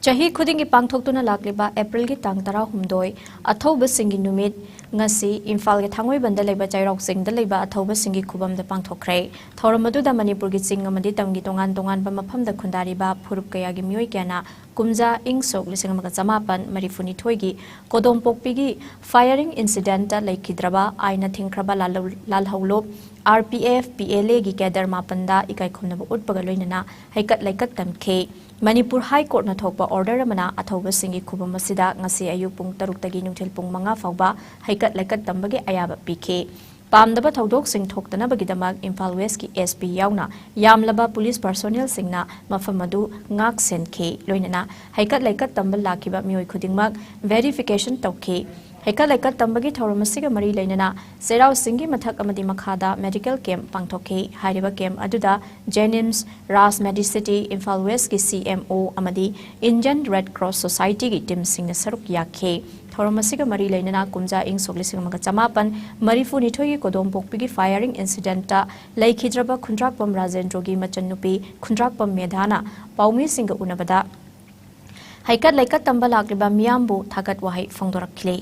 ꯆꯍꯤ ꯈꯨꯗꯤꯡꯒꯤ ꯄꯥꯡꯊꯣꯛꯇꯨꯅ ꯂꯥꯛꯂꯤꯕ ꯑꯦꯄ꯭ꯔꯤꯜꯒꯤ ꯇꯥꯡ ꯇꯔꯥꯍꯨꯝꯗꯣꯏ, ꯑꯊꯧꯕꯁꯤꯡꯒꯤ ꯅꯨꯃꯤꯠ, ꯉꯁꯤ ꯏꯝꯐꯥꯜꯒꯤ ꯊꯥꯡꯃꯩꯕꯟꯗ ꯂꯩꯕ ꯆꯩꯔꯥꯎ ꯆꯤꯡꯗ ꯂꯩꯕ ꯑꯊꯧꯕꯁꯤꯡꯒꯤ ꯈꯨꯕꯝꯗ ꯄꯥꯡꯊꯣꯛꯈ꯭ꯔꯦ꯫ ꯊꯧꯔꯝ ꯑꯗꯨꯗ ꯃꯅꯤꯄꯨꯔꯒꯤ ꯆꯤꯡ ꯑꯃꯗꯤ ꯇꯝꯒꯤ ꯇꯣꯉꯥꯟ ꯇꯣꯉꯥꯟꯕ ꯃꯐꯝꯗ ꯈꯨꯟꯗꯥꯔꯤꯕ ꯐꯨꯔꯨꯞ ꯀꯌꯥꯒꯤ ꯃꯤꯑꯣꯏ ꯀꯌꯥꯅ ꯀꯨꯝꯖꯥ ꯏꯪ ꯁꯣꯛ ꯂꯤꯁꯤꯡ ꯑꯃꯒ ꯆꯃꯥꯄꯟ ꯃꯔꯤꯐꯨꯅꯤꯊꯣꯏꯒꯤ ꯀꯣꯗꯣꯝꯄꯣꯛꯄꯤꯒꯤ firing incidentꯇ ꯂꯩꯈꯤꯗ꯭ꯔꯕ ꯑꯥꯏꯟꯅ ꯊꯤꯡꯈ꯭ꯔꯕ ꯂꯥꯜꯍꯧ-, ꯂꯥꯜꯍꯧꯂꯨꯞ RPF PLAꯒꯤ cadre ꯃꯥꯄꯟꯗ ꯏꯀꯥꯏ ꯈꯨꯝꯅꯕ ꯎꯠꯄꯒ ꯂꯣꯏꯅꯅ ꯍꯩꯀꯠ ꯂꯩꯀꯠ ꯇꯝꯈꯤ꯫ ꯃꯅꯤꯄꯨꯔ ꯍꯥꯏ ꯀꯣꯔꯠꯅ ꯊꯣꯛꯄ order ꯑꯃꯅ ꯑꯊꯧꯕꯁꯤꯡꯒꯤ ꯈꯨꯕꯝ ꯑꯁꯤꯗ ꯉꯁꯤ ꯑꯌꯨꯛ ꯄꯨꯡ ꯇꯔꯨꯛꯇꯒꯤ ꯅꯨꯡꯊꯤꯜ ꯄꯨꯡ ꯃꯉꯥ ꯐꯥꯎꯕ ꯍꯩꯀꯠ ꯂꯩꯀꯠ ꯇꯝꯕꯒꯤ ꯑꯌꯥꯕ ꯄꯤꯈꯤ꯫ ꯄꯥꯝꯗꯕ ꯊꯧꯗꯣꯛꯁꯤꯡ ꯊꯣꯛꯇꯅꯕꯒꯤꯗꯃꯛ ꯏꯝꯐꯥꯜ Westꯀꯤ SP ꯌꯥꯎꯅ ꯌꯥꯝꯂꯕ police personnelꯁꯤꯡꯅ ꯃꯐꯝ ꯑꯗꯨ ꯉꯥꯛ ꯁꯦꯟꯈꯤ꯫ ꯂꯣꯏꯅꯅ ꯍꯩꯀꯠ ꯂꯩꯀꯠ ꯇꯝꯕ ꯂꯥꯛꯈꯤꯕ ꯃꯤꯑꯣꯏ ꯈꯨꯗꯤꯡꯃꯛ verification ꯇꯧꯈꯤ꯫ ꯍꯩꯀꯠ ꯂꯩꯀꯠ ꯇꯝꯕꯒꯤ ꯊꯧꯔꯝ ꯑꯁꯤꯒ ꯃꯔꯤ ꯂꯩꯅꯅ ꯆꯩꯔꯥꯎ ꯆꯤꯡꯒꯤ ꯃꯊꯛ ꯑꯃꯗꯤ ꯃꯈꯥꯗ medical camp ꯄꯥꯡꯊꯣꯛꯈꯤ꯫ ꯍꯥꯏꯔꯤꯕ camp ꯑꯗꯨꯗ JNIMS, Raj Medicity, Imphal Westꯀꯤ CMO ꯑꯃꯗꯤ Indian Red Cross Societyꯒꯤ teamꯁꯤꯡꯅ ꯁꯔꯨꯛ ꯌꯥꯈꯤ꯫ ꯊꯧꯔꯝ ꯑꯁꯤꯒ ꯃꯔꯤ ꯂꯩꯅꯅ ꯀꯨꯝꯖꯥ ꯏꯪ ꯁꯣꯛ ꯂꯤꯁꯤꯡ ꯑꯃꯒ ꯆꯃꯥꯄꯟ ꯃꯔꯤꯐꯨꯅꯤꯊꯣꯏꯒꯤ ꯀꯣꯗꯣꯝꯄꯣꯛꯄꯤꯒꯤ firing incidentꯇ ꯂꯩꯈꯤꯗ꯭ꯔꯕ ꯈꯨꯟꯗ꯭ꯔꯥꯛꯄꯝ ꯔꯥꯖꯦꯟꯗ꯭ꯔꯣꯒꯤ ꯃꯆꯟꯅꯨꯄꯤ ꯈꯨꯟꯗ꯭ꯔꯥꯛꯄꯝ ꯃꯦꯙꯥꯅ ꯄꯥꯎꯃꯤꯁꯤꯡꯒ ꯎꯅꯕꯗ ꯍꯩꯀꯠ ꯂꯩꯀꯠ ꯇꯝꯕ ꯂꯥꯛꯂꯤꯕ ꯃꯤꯌꯥꯝꯕꯨ ꯊꯥꯒꯠ ꯋꯥꯍꯩ ꯐꯣꯡꯗꯣꯔꯛꯂꯤ꯫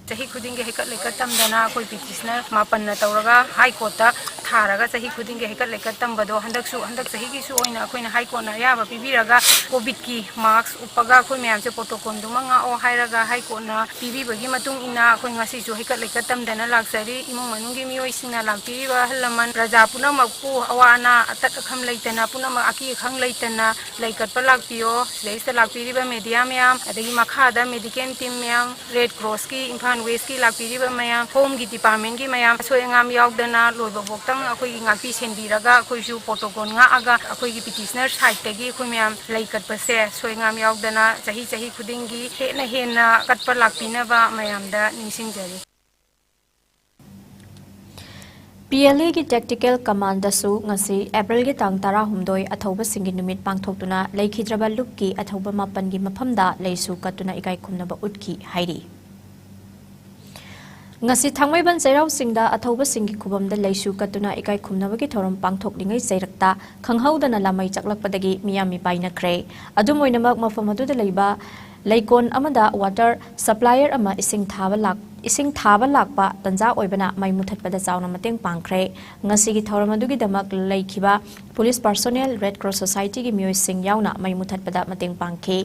ꯆꯍꯤ ꯈꯨꯗꯤꯡꯒꯤ ꯍꯩꯀꯠ ꯂꯩꯀꯠ ꯇꯝꯗꯅ ꯑꯩꯈꯣꯏ ꯄꯤꯇꯤꯁꯅꯔ ꯃꯥꯄꯟꯅ ꯇꯧꯔꯒ ꯍꯥꯏ ꯀꯣꯔꯠꯇ ꯊꯥꯔꯒ ꯆꯍꯤ ꯈꯨꯗꯤꯡꯒꯤ ꯍꯩꯀꯠ ꯂꯩꯀꯠ ꯇꯝꯕꯗꯣ ꯍꯟꯗꯛꯁꯨ, ꯍꯟꯗꯛ ꯆꯍꯤꯒꯤꯁꯨ ꯑꯣꯏꯅ ꯑꯩꯈꯣꯏꯅ ꯍꯥꯏ ꯀꯣꯔꯠꯅ ꯑꯌꯥꯕ ꯄꯤꯕꯤꯔꯒ ꯀꯣꯚꯤꯗꯀꯤ ꯃꯥꯛꯁ ꯎꯞꯄꯒ ꯑꯩꯈꯣꯏ ꯃꯌꯥꯝꯁꯦ ꯄ꯭ꯔꯣꯇꯣꯀꯣꯜꯗꯨꯃꯛ ꯉꯥꯛꯑꯣ ꯍꯥꯏꯔꯒ ꯍꯥꯏ ꯀꯣꯔꯠꯅ ꯄꯤꯕꯤꯕꯒꯤ ꯃꯇꯨꯡ ꯏꯟꯅ ꯑꯩꯈꯣꯏ ꯉꯁꯤꯁꯨ ꯍꯩꯀꯠ ꯂꯩꯀꯠ ꯇꯝꯗꯅ ꯂꯥꯛꯆꯔꯤ꯫ ꯏꯃꯨꯡ ꯃꯅꯨꯡꯒꯤ ꯃꯤꯑꯣꯏꯁꯤꯡꯅ, ꯂꯥꯛꯄꯤꯔꯤꯕ ꯑꯍꯜ ꯂꯃꯟ, ꯄ꯭ꯔꯖꯥ ꯄꯨꯝꯅꯃꯛꯄꯨ ꯑꯋꯥ ꯑꯅꯥ ꯑꯇꯠ ꯑꯈꯝ ꯂꯩꯇꯅ, ꯄꯨꯝꯅꯃꯛ ꯑꯀꯤ ꯑꯈꯪ ꯂꯩꯇꯅ ꯂꯩꯀꯠꯄ ꯂꯥꯛꯄꯤꯌꯣ꯫ ꯁꯤꯗꯩꯁꯤꯗ ꯂꯥꯛꯄꯤꯔꯤꯕ ꯃꯦꯗꯤꯌꯥ ꯃꯌꯥꯝ, ꯑꯗꯒꯤ ꯃꯈꯥꯗ ꯃꯦꯗꯤꯀꯦꯜ ꯇꯤꯝ ꯃꯌꯥꯝ, ꯔꯦꯗ ꯀ꯭ꯔꯣꯁꯀꯤ, ꯏꯝꯐꯥꯜ ꯋꯦꯁꯀꯤ ꯂꯥꯛꯄꯤꯔꯤꯕ ꯃꯌꯥꯝ, ꯍꯣꯝꯒꯤ ꯗꯤꯄꯥꯔꯠꯃꯦꯟꯒꯤ ꯃꯌꯥꯝ, ꯑꯁꯣꯏ ꯑꯉꯥꯝ ꯌꯥꯎꯗꯅ ꯂꯣꯏꯕ ꯐꯥꯎꯇꯪ ꯑꯩꯈꯣꯏꯒꯤ ꯉꯥꯛꯄꯤ ꯁꯦꯟꯕꯤꯔꯒ ꯑꯩꯈꯣꯏꯁꯨ ꯄ꯭ꯔꯣꯇꯣꯀꯣꯜ ꯉꯥꯛꯑꯒ ꯑꯩꯈꯣꯏꯒꯤ ꯄꯤꯇꯤꯁꯅꯔ ꯁꯥꯏꯠꯇꯒꯤ ꯑꯩꯈꯣꯏ ꯃꯌꯥꯝ ꯂꯩ ꯀꯠꯄꯁꯦ ꯑꯁꯣꯏ ꯑꯉꯥꯝ ꯌꯥꯎꯗꯅ ꯆꯍꯤ ꯆꯍꯤ ꯈꯨꯗꯤꯡꯒꯤ ꯍꯦꯟꯅ ꯍꯦꯟꯅ ꯀꯠꯄ ꯂꯥꯛꯄꯤꯅꯕ ꯃꯌꯥꯝꯗ ꯅꯤꯡꯁꯤꯡꯖꯔꯤ꯫ ꯄꯤ ꯑꯦꯜ ꯑꯦꯒꯤ ꯇꯦꯛꯇꯤꯀꯦꯜ ꯀꯃꯥꯟꯗꯁꯨ ꯉꯁꯤ ꯑꯦꯄ꯭ꯔꯤꯜꯒꯤ ꯇꯥꯡ ꯇꯔꯥꯍꯨꯝꯗꯣꯏ ꯑꯊꯧꯕꯁꯤꯡꯒꯤ ꯅꯨꯃꯤꯠ ꯄꯥꯡꯊꯣꯛꯇꯨꯅ ꯂꯩꯈꯤꯗ꯭ꯔꯕ ꯂꯨꯞꯀꯤ ꯑꯊꯧꯕ ꯃꯥꯄꯟꯒꯤ ꯃꯐꯝꯗ ꯂꯩꯁꯨ ꯀꯠꯇꯨꯅ ꯏꯀꯥꯏ ꯈꯨꯝꯅꯕ ꯎꯠꯈꯤ ꯍꯥꯏꯔꯤ꯫ ꯉꯁꯤ ꯊꯥꯡꯃꯩꯕꯟ ꯆꯩꯔꯥꯎ ꯆꯤꯡꯗ ꯑꯊꯧꯕꯁꯤꯡꯒꯤ ꯈꯨꯕꯝꯗ ꯂꯩꯁꯨ ꯀꯠꯇꯨꯅ ꯏꯀꯥꯏ ꯈꯨꯝꯅꯕꯒꯤ ꯊꯧꯔꯝ ꯄꯥꯡꯊꯣꯛꯂꯤꯉꯩ ꯆꯩꯔꯛꯇ ꯈꯪꯍꯧꯗꯅ ꯂꯥꯃꯩ ꯆꯥꯛꯂꯛꯄꯗꯒꯤ ꯃꯤꯌꯥꯝ ꯃꯤꯄꯥꯏꯅꯈ꯭ꯔꯦ꯫ ꯑꯗꯨꯝ ꯑꯣꯏꯅꯃꯛ, ꯃꯐꯝ ꯑꯗꯨꯗ ꯂꯩꯕ ꯂꯩꯀꯣꯟ ꯑꯃꯗ ꯋꯥꯇꯔ ꯁꯄ꯭ꯂꯥꯏꯌꯔ ꯑꯃ ꯏꯁꯤꯡ ꯊꯥꯕ ꯂꯥꯛ-, ꯏꯁꯤꯡ ꯊꯥꯕ ꯂꯥꯛꯄ ꯇꯟꯖꯥ ꯑꯣꯏꯕꯅ ꯃꯩ ꯃꯨꯊꯠꯄꯗ ꯆꯥꯎꯅ ꯃꯇꯦꯡ ꯄꯥꯡꯈ꯭ꯔꯦ꯫ ꯉꯁꯤꯒꯤ ꯊꯧꯔꯝ ꯑꯗꯨꯒꯤꯗꯃꯛ ꯂꯩꯈꯤꯕ ꯄꯨꯂꯤꯁ ꯄꯥꯔꯁꯣꯅꯦꯜ, ꯔꯦꯗ ꯀ꯭ꯔꯣꯁ ꯁꯣꯁꯥꯏꯇꯤꯒꯤ ꯃꯤꯑꯣꯏꯁꯤꯡ ꯌꯥꯎꯅ ꯃꯩ ꯃꯨꯊꯠꯄꯗ ꯃꯇꯦꯡ ꯄꯥꯡꯈꯤ꯫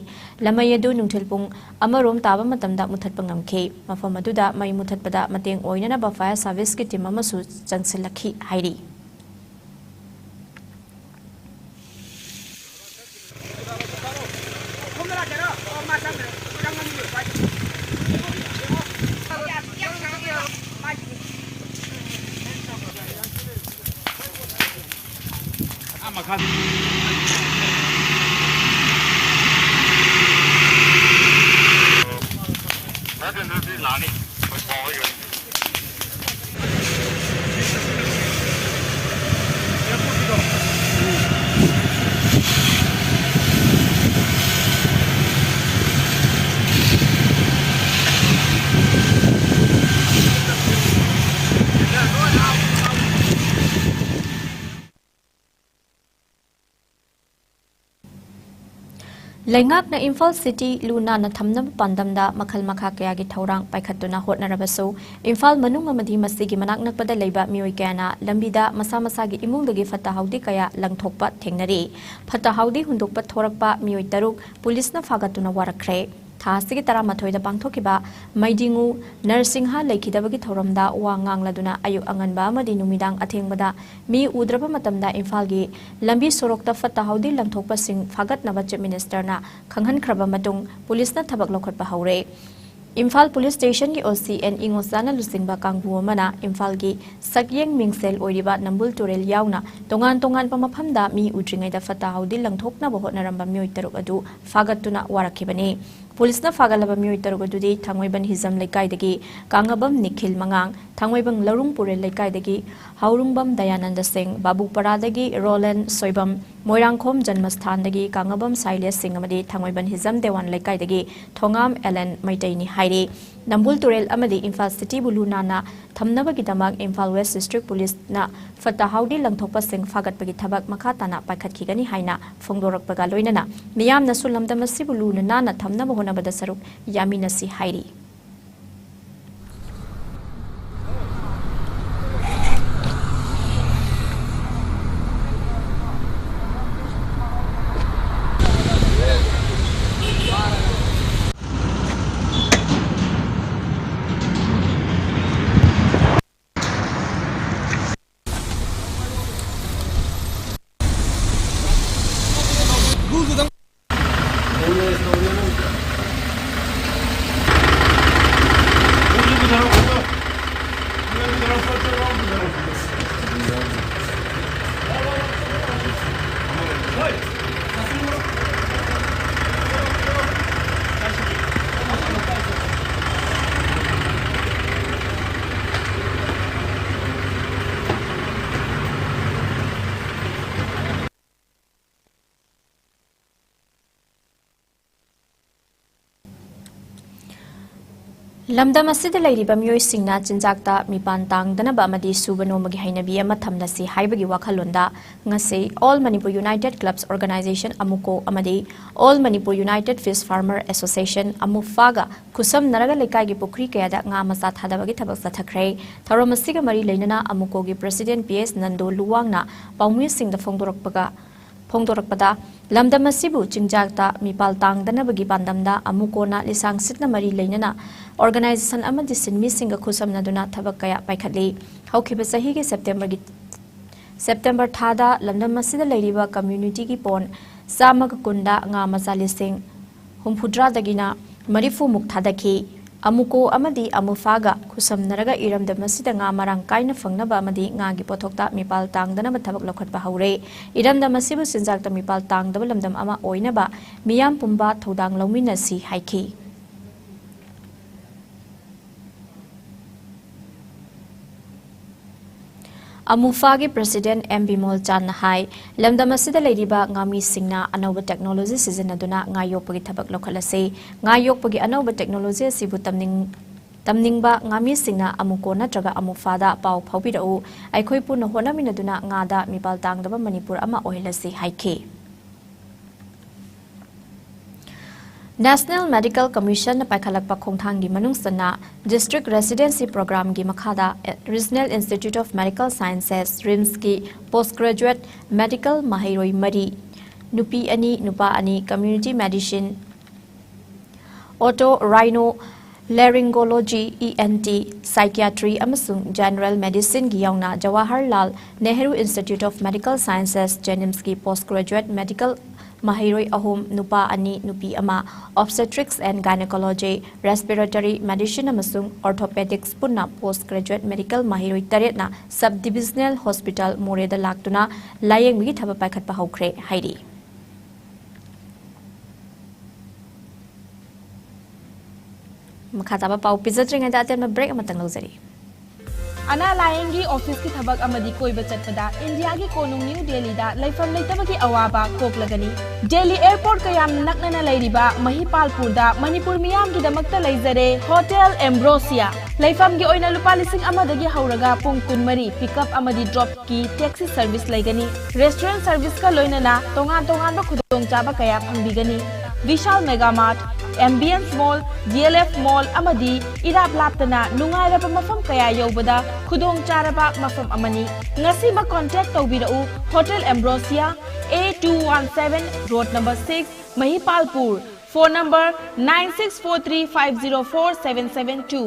ꯂꯥꯃꯩ ꯑꯗꯨ ꯅꯨꯡꯊꯤꯜ ꯄꯨꯡ ꯑꯃꯔꯣꯝ ꯇꯥꯕ ꯃꯇꯝꯗ ꯃꯨꯊꯠꯄ ꯉꯝꯈꯤ꯫ ꯃꯐꯝ ꯑꯗꯨꯗ ꯃꯩ ꯃꯨꯊꯠꯄꯗ ꯃꯇꯦꯡ ꯑꯣꯏꯅꯅꯕ ꯐꯥꯌꯔ ꯁꯥꯔꯚꯤꯁꯀꯤ ꯇꯤꯝ ꯑꯃꯁꯨ ꯆꯪꯁꯤꯜꯂꯛꯈꯤ ꯍꯥꯏꯔꯤ꯫ ꯂꯩꯉꯥꯛꯅ ꯏꯝꯐꯥꯜ ꯁꯤꯇꯤ ꯂꯨ ꯅꯥꯟꯅ ꯊꯝꯅꯕ ꯄꯥꯟꯗꯝꯗ ꯃꯈꯜ ꯃꯈꯥ ꯀꯌꯥꯒꯤ ꯊꯧꯔꯥꯡ ꯄꯥꯏꯈꯠꯇꯨꯅ ꯍꯣꯠꯅꯔꯕꯁꯨ, ꯏꯝꯐꯥꯜ ꯃꯅꯨꯡ ꯑꯃꯗꯤ ꯃꯁꯤꯒꯤ ꯃꯅꯥꯛ ꯅꯛꯄꯗ ꯂꯩꯕ ꯃꯤꯑꯣꯏ ꯀꯌꯥꯅ ꯂꯝꯕꯤꯗ ꯃꯁꯥ ꯃꯁꯥꯒꯤ ꯏꯃꯨꯡꯗꯒꯤ ꯐꯠꯇ ꯍꯥꯎꯗꯤ ꯀꯌꯥ ꯂꯪꯊꯣꯛꯄ ꯊꯦꯡꯅꯔꯤ꯫ ꯐꯠꯇ ꯍꯥꯎꯗꯤ ꯍꯨꯟꯗꯣꯛꯄ ꯊꯣꯔꯛꯄ ꯃꯤꯑꯣꯏ ꯇꯔꯨꯛ ꯄꯨꯂꯤꯁꯅ ꯐꯥꯒꯠꯇꯨꯅ ꯋꯥꯔꯛꯈ꯭ꯔꯦ꯫ ꯊꯥ ꯑꯁꯤꯒꯤ ꯇꯔꯥꯃꯥꯊꯣꯏꯗ ꯄꯥꯡꯊꯣꯛꯈꯤꯕ ꯃꯩꯗꯤꯉꯨ ꯅꯔꯁꯤꯡꯍ ꯂꯩꯈꯤꯗꯕꯒꯤ ꯊꯧꯔꯝꯗ ꯋꯥ ꯉꯥꯡꯂꯗꯨꯅ ꯑꯌꯨꯛ ꯑꯉꯟꯕ ꯑꯃꯗꯤ ꯅꯨꯃꯤꯗꯥꯡ ꯑꯊꯦꯡꯕꯗ ꯃꯤ ꯎꯗ꯭ꯔꯕ ꯃꯇꯝꯗ ꯏꯝꯐꯥꯜꯒꯤ ꯂꯝꯕꯤ ꯁꯣꯔꯣꯛꯇ ꯐꯠꯇ ꯍꯥꯎꯗꯤ ꯂꯪꯊꯣꯛꯄꯁꯤꯡ ꯐꯥꯒꯠꯅꯕ ꯆꯤꯐ ꯃꯤꯅꯤꯁꯇꯔꯅ ꯈꯪꯍꯟꯈ꯭ꯔꯕ ꯃꯇꯨꯡ ꯄꯨꯂꯤꯁꯅ ꯊꯕꯛ ꯂꯧꯈꯠꯄ ꯍꯧꯔꯦ꯫ ꯏꯝꯐꯥꯜ ꯄꯨꯂꯤꯁ ꯁ꯭ꯇꯦꯁꯟꯒꯤ ꯑꯣ ꯁꯤ ꯑꯦꯟ ꯏꯉꯣꯆꯥꯅ ꯂꯨꯆꯤꯡꯕ ꯀꯥꯡꯕꯨ ꯑꯃꯅ ꯏꯝꯐꯥꯜꯒꯤ ꯁꯛꯌꯦꯡ ꯃꯤꯡꯁꯦꯜ ꯑꯣꯏꯔꯤꯕ ꯅꯝꯕꯨꯜ ꯇꯨꯔꯦꯜ ꯌꯥꯎꯅ ꯇꯣꯉꯥꯟ ꯇꯣꯉꯥꯟꯕ ꯃꯐꯝꯗ ꯃꯤ ꯎꯗ꯭ꯔꯤꯉꯩꯗ ꯐꯠꯇ ꯍꯥꯎꯗꯤ ꯂꯪꯊꯣꯛꯅꯕ ꯍꯣꯠꯅꯔꯝꯕ ꯃꯤꯑꯣꯏ ꯇꯔꯨꯛ ꯑꯗꯨ ꯐꯥꯒꯠꯇꯨꯅ ꯋꯥꯔꯛꯈꯤꯕꯅꯤ꯫ ꯄꯨꯂꯤꯁꯅ ꯐꯥꯒꯠꯂꯕ ꯃꯤꯑꯣꯏ ꯇꯔꯨꯛ ꯑꯗꯨꯗꯤ ꯊꯥꯡꯃꯩꯕꯟ ꯍꯤꯖꯝ ꯂꯩꯀꯥꯏꯗꯒꯤ ꯀꯥꯡꯉꯕꯝ ꯅꯤꯈꯤꯜ ꯃꯉꯥꯡ, ꯊꯥꯡꯃꯩꯕꯟ ꯂꯧꯔꯨꯡ ꯄꯨꯔꯦꯜ ꯂꯩꯀꯥꯏꯗꯒꯤ ꯍꯥꯎꯔꯨꯡꯕꯝ ꯗꯌꯥꯅꯟꯗ ꯁꯤꯡ, ꯕꯥꯕꯨꯄꯔꯥꯗꯒꯤ ꯔꯣꯂꯦꯟ ꯁꯣꯏꯕꯝ, ꯃꯣꯏꯔꯥꯡꯈꯣꯝ ꯖꯟꯃꯁꯊꯥꯟꯗꯒꯤ ꯀꯥꯡꯉꯕꯝ ꯁꯥꯏꯂꯦꯁ ꯁꯤꯡ ꯑꯃꯗꯤ ꯊꯥꯡꯃꯩꯕꯟ ꯍꯤꯖꯝ ꯗꯦꯋꯥꯟ ꯂꯩꯀꯥꯏꯗꯒꯤ ꯊꯣꯉꯥꯝ ꯑꯦꯂꯦꯟ ꯃꯩꯇꯩꯅꯤ ꯍꯥꯏꯔꯤ꯫ ꯅꯝꯕꯨꯜ ꯇꯨꯔꯦꯜ ꯑꯃꯗꯤ ꯏꯝꯐꯥꯜ ꯁꯤꯇꯤꯕꯨ ꯂꯨ ꯅꯥꯟꯅ ꯊꯝꯅꯕꯒꯤꯗꯃꯛ ꯏꯝꯐꯥꯜ ꯋꯦꯁ ꯗꯤꯁꯇ꯭ꯔꯤꯛ ꯄꯨꯂꯤꯁꯅ ꯐꯠꯇ ꯍꯥꯎꯗꯤ ꯂꯪꯊꯣꯛꯄꯁꯤꯡ ꯐꯥꯒꯠꯄꯒꯤ ꯊꯕꯛ ꯃꯈꯥ ꯇꯥꯅ ꯄꯥꯏꯈꯠꯈꯤꯒꯅꯤ ꯍꯥꯏꯅ ꯐꯣꯡꯗꯣꯔꯛꯄꯒ ꯂꯣꯏꯅꯅ ꯃꯤꯌꯥꯝꯅꯁꯨ ꯂꯝꯗꯝ ꯑꯁꯤꯕꯨ ꯂꯨꯅ ꯅꯥꯟꯅ ꯊꯝꯅꯕ ꯍꯣꯠꯅꯕꯗ ꯁꯔꯨꯛ ꯌꯥꯃꯤꯟꯅꯁꯤ ꯍꯥꯏꯔꯤ꯫ ꯂꯝꯗꯝ ꯑꯁꯤꯗ ꯂꯩꯔꯤꯕ ꯃꯤꯑꯣꯏꯁꯤꯡꯅ ꯆꯤꯟꯖꯥꯛꯇ ꯃꯤꯄꯥꯟ ꯇꯥꯡꯗꯅꯕ ꯑꯃꯗꯤ ꯁꯨꯕ ꯅꯣꯝꯕꯒꯤ ꯍꯩꯅꯕꯤ ꯑꯃ ꯊꯝꯂꯁꯤ ꯍꯥꯏꯕꯒꯤ ꯋꯥꯈꯜꯂꯣꯟꯗ ꯉꯁꯤ All Manipur United Clubs Organization, AMUCO, ꯑꯃꯗꯤ All Manipur United Fish Farmer Association, AMUFA, ꯒ ꯈꯨꯠꯁꯝꯅꯔꯒ ꯂꯩꯀꯥꯏꯒꯤ ꯄꯨꯈ꯭ꯔꯤ ꯀꯌꯥꯗ ꯉꯥ ꯃꯆꯥ ꯊꯥꯗꯕꯒꯤ ꯊꯕꯛ ꯆꯠꯊꯈ꯭ꯔꯦ꯫ ꯊꯧꯔꯝ ꯑꯁꯤꯒ ꯃꯔꯤ ꯂꯩꯅꯅ AMUCO ꯒꯤ President P S ꯅꯟꯗꯣ ꯂꯨꯋꯥꯡꯅ ꯄꯥꯎꯃꯤꯁꯤꯡꯗ ꯐꯣꯡꯗꯣꯔꯛꯄꯒ, ꯐꯣꯡꯗꯣꯔꯛꯄꯗ, ꯂꯝꯗꯝ ꯑꯁꯤꯕꯨ ꯆꯤꯟꯖꯥꯛꯇ ꯃꯤꯄꯥꯜ ꯇꯥꯡꯗꯅꯕꯒꯤ ꯄꯥꯟꯗꯝꯗ AMUCO ꯅ ꯂꯤꯁꯥꯡ ꯁꯤꯠꯅ ꯃꯔꯤ ꯂꯩꯅꯅ organization ꯑꯃꯗꯤ ꯁꯤꯟꯃꯤꯁꯤꯡꯒ ꯈꯨꯠꯁꯝꯅꯗꯨꯅ ꯊꯕꯛ ꯀꯌꯥ ꯄꯥꯏꯈꯠꯂꯤ꯫ ꯍꯧꯈꯤꯕ ꯆꯍꯤꯒꯤ September ꯒꯤ, September ꯊꯥꯗ ꯂꯝꯗꯝ ꯑꯁꯤꯗ ꯂꯩꯔꯤꯕ community ꯒꯤ ꯄꯣꯟ ꯆꯥꯝꯃꯒ ꯀꯨꯟꯗ ꯉꯥ ꯃꯆꯥ ꯂꯤꯁꯤꯡ ꯍꯨꯝꯐꯨꯇꯔꯥꯗꯒꯤꯅ ꯃꯔꯤꯐꯨ ꯃꯨꯛ ꯊꯥꯗꯈꯤ꯫ AMUCO ꯑꯃꯗꯤ AMUFA ꯒ ꯈꯨꯠꯁꯝꯅꯔꯒ ꯏꯔꯝꯗꯝ ꯑꯁꯤꯗ ꯉꯥ ꯃꯔꯥꯡ ꯀꯥꯏꯅ ꯐꯪꯅꯕ ꯑꯃꯗꯤ ꯉꯥꯒꯤ ꯄꯣꯠꯊꯣꯛꯇ ꯃꯤꯄꯥꯜ ꯇꯥꯡꯗꯅꯕ ꯊꯕꯛ ꯂꯧꯈꯠꯄ ꯍꯧꯔꯦ꯫ ꯏꯔꯝꯗꯝ ꯑꯁꯤꯕꯨ ꯆꯤꯟꯖꯥꯛꯇ ꯃꯤꯄꯥꯜ ꯇꯥꯡꯗꯕ ꯂꯝꯗꯝ ꯑꯃ ꯑꯣꯏꯅꯕ ꯃꯤꯌꯥꯝ ꯄꯨꯝꯕ ꯊꯧꯗꯥꯡ ꯂꯧꯃꯤꯟꯅꯁꯤ ꯍꯥꯏꯈꯤ꯫ AMUFA ꯒꯤ President M ꯕꯤꯃꯣꯜ ꯆꯥꯟꯅ ꯍꯥꯏ, ꯂꯝꯗꯝ ꯑꯁꯤꯗ ꯂꯩꯔꯤꯕ ꯉꯥꯃꯤꯁꯤꯡꯅ ꯑꯅꯧꯕ technology ꯁꯤꯖꯤꯟꯅꯗꯨꯅ ꯉꯥ ꯌꯣꯛꯄꯒꯤ ꯊꯕꯛ ꯂꯧꯈꯠꯂꯁꯤ꯫ ꯉꯥ ꯌꯣꯛꯄꯒꯤ ꯑꯅꯧꯕ technology ꯑꯁꯤꯕꯨ ꯇꯝꯅꯤꯡ-, ꯇꯝꯅꯤꯡꯕ ꯉꯥꯃꯤꯁꯤꯡꯅ AMUCO ꯅꯠꯇ꯭ꯔꯒ AMUFA ꯗ ꯄꯥꯎ ꯐꯥꯎꯕꯤꯔꯛꯎ꯫ ꯑꯩꯈꯣꯏ ꯄꯨꯟꯅ ꯍꯣꯠꯅꯃꯤꯟꯅꯗꯨꯅ ꯉꯥꯗ ꯃꯤꯄꯥꯜ ꯇꯥꯡꯗꯕ ꯃꯅꯤꯄꯨꯔ ꯑꯃ ꯑꯣꯏꯍꯜꯂꯁꯤ ꯍꯥꯏꯈꯤ꯫ National Medical Commission ꯅ ꯄꯥꯏꯈꯠꯂꯛꯄ ꯈꯣꯡꯊꯥꯡꯒꯤ ꯃꯅꯨꯡ ꯆꯟꯅ District Residency Program ꯒꯤ ꯃꯈꯥꯗ Regional Institute of Medical Sciences, RIMS ꯀꯤ Post Graduate Medical ꯃꯍꯩꯔꯣꯏ ꯃꯔꯤ, ꯅꯨꯄꯤ ꯑꯅꯤ, ꯅꯨꯄꯥ ꯑꯅꯤ, Community Medicine, Otorhino Laryngology, E N T, Psychiatry ꯑꯃꯁꯨꯡ General Medicine ꯒꯤ ꯌꯥꯎꯅ Jawaharlal Nehru Institute of Medical Sciences, JNIMS ꯀꯤ Post Graduate Medical ꯃꯍꯩꯔꯣꯏ ꯑꯍꯨꯝ, ꯅꯨꯄꯥ ꯑꯅꯤ, ꯅꯨꯄꯤ ꯑꯃ, Obstetrics and Gynecology, Respiratory Medicine ꯑꯃꯁꯨꯡ Orthopedics ꯄꯨꯟꯅ Post Graduate Medical ꯃꯍꯩꯔꯣꯏ ꯇꯔꯦꯠꯅ Sub Divisional Hospital ꯃꯣꯔꯦꯗ ꯂꯥꯛꯇꯨꯅ ꯂꯥꯌꯦꯡꯕꯒꯤ ꯊꯕꯛ ꯄꯥꯏꯈꯠꯄ ꯍꯧꯈ꯭ꯔꯦ ꯍꯥꯏꯔꯤ꯫ ꯃꯈꯥ ꯇꯥꯕ ꯄꯥꯎ ꯄꯤꯖꯗ꯭ꯔꯤꯉꯩꯗ ꯑꯇꯦꯟꯕ break ꯑꯃꯇꯪ ꯂꯧꯖꯔꯤ꯫ ꯑꯅꯥ ꯂꯥꯌꯦꯡꯒꯤ ꯑꯣꯐꯤꯁꯀꯤ ꯊꯕꯛ ꯑꯃꯗꯤ ꯀꯣꯏꯕ ꯆꯠꯄꯗ ꯏꯟꯗꯤꯌꯥꯒꯤ ꯀꯣꯅꯨꯡ ꯅ꯭ꯌꯨ ꯗꯦꯜꯂꯤꯗ ꯂꯩꯐꯝ ꯂꯩꯇꯕꯒꯤ ꯑꯋꯥꯕ ꯀꯣꯛꯂꯒꯅꯤ꯫ ꯗꯦꯜꯂꯤ ꯑꯦꯌꯔꯄꯣꯔꯠꯀ ꯌꯥꯝꯅ ꯅꯛꯅꯅ ꯂꯩꯔꯤꯕ ꯃꯍꯤꯄꯥꯜꯄꯨꯔꯗ ꯃꯅꯤꯄꯨꯔ ꯃꯤꯌꯥꯝꯒꯤꯗꯃꯛꯇ ꯂꯩꯖꯔꯦ ꯍꯣꯇꯦꯜ ꯑꯦꯝꯕ꯭ꯔꯣꯁꯤꯌꯥ꯫ ꯂꯩꯐꯝꯒꯤ ꯑꯣꯏꯅ ꯂꯨꯄꯥ ꯂꯤꯁꯤꯡ ꯑꯃꯗꯒꯤ ꯍꯧꯔꯒ ꯄꯨꯡ ꯀꯨꯟꯃꯔꯤ ꯄꯤꯛꯑꯞ ꯑꯃꯗꯤ ꯗ꯭ꯔꯣꯞꯀꯤ ꯇꯦꯛꯁꯤ ꯁꯔꯚꯤꯁ ꯂꯩꯒꯅꯤ꯫ ꯔꯦꯁꯇꯨꯔꯦꯟꯠ ꯁꯔꯚꯤꯁꯀ ꯂꯣꯏꯅꯅ ꯇꯣꯉꯥꯟ ꯇꯣꯉꯥꯟꯕ ꯈꯨꯗꯣꯡꯆꯥꯕ ꯀꯌꯥ ꯐꯪꯕꯤꯒꯅꯤ꯫ ꯚꯤꯁꯥꯜ ꯃꯦꯒꯥ ꯃꯥꯔꯠ, ꯑꯦꯝꯕꯤꯌꯟꯁ ꯃꯣꯜ, ꯖꯤꯑꯦꯜꯑꯦꯐ ꯃꯣꯜ ꯑꯃꯗꯤ ꯏꯔꯥꯞ ꯂꯥꯞꯇꯅ ꯅꯨꯡꯉꯥꯏꯔꯕ ꯃꯐꯝ ꯀꯌꯥ ꯌꯧꯕꯗ ꯈꯨꯗꯣꯡ ꯆꯥꯔꯕ ꯃꯐꯝ ꯑꯃꯅꯤ꯫ ꯉꯁꯤꯃꯛ ꯀꯣꯟꯇꯦꯛ ꯇꯧꯕꯤꯔꯛꯎ꯫ Hotel Ambrosia, A two one seven, road number six, Mahipalpur. Phone number nine six four three five zero four seven seven two.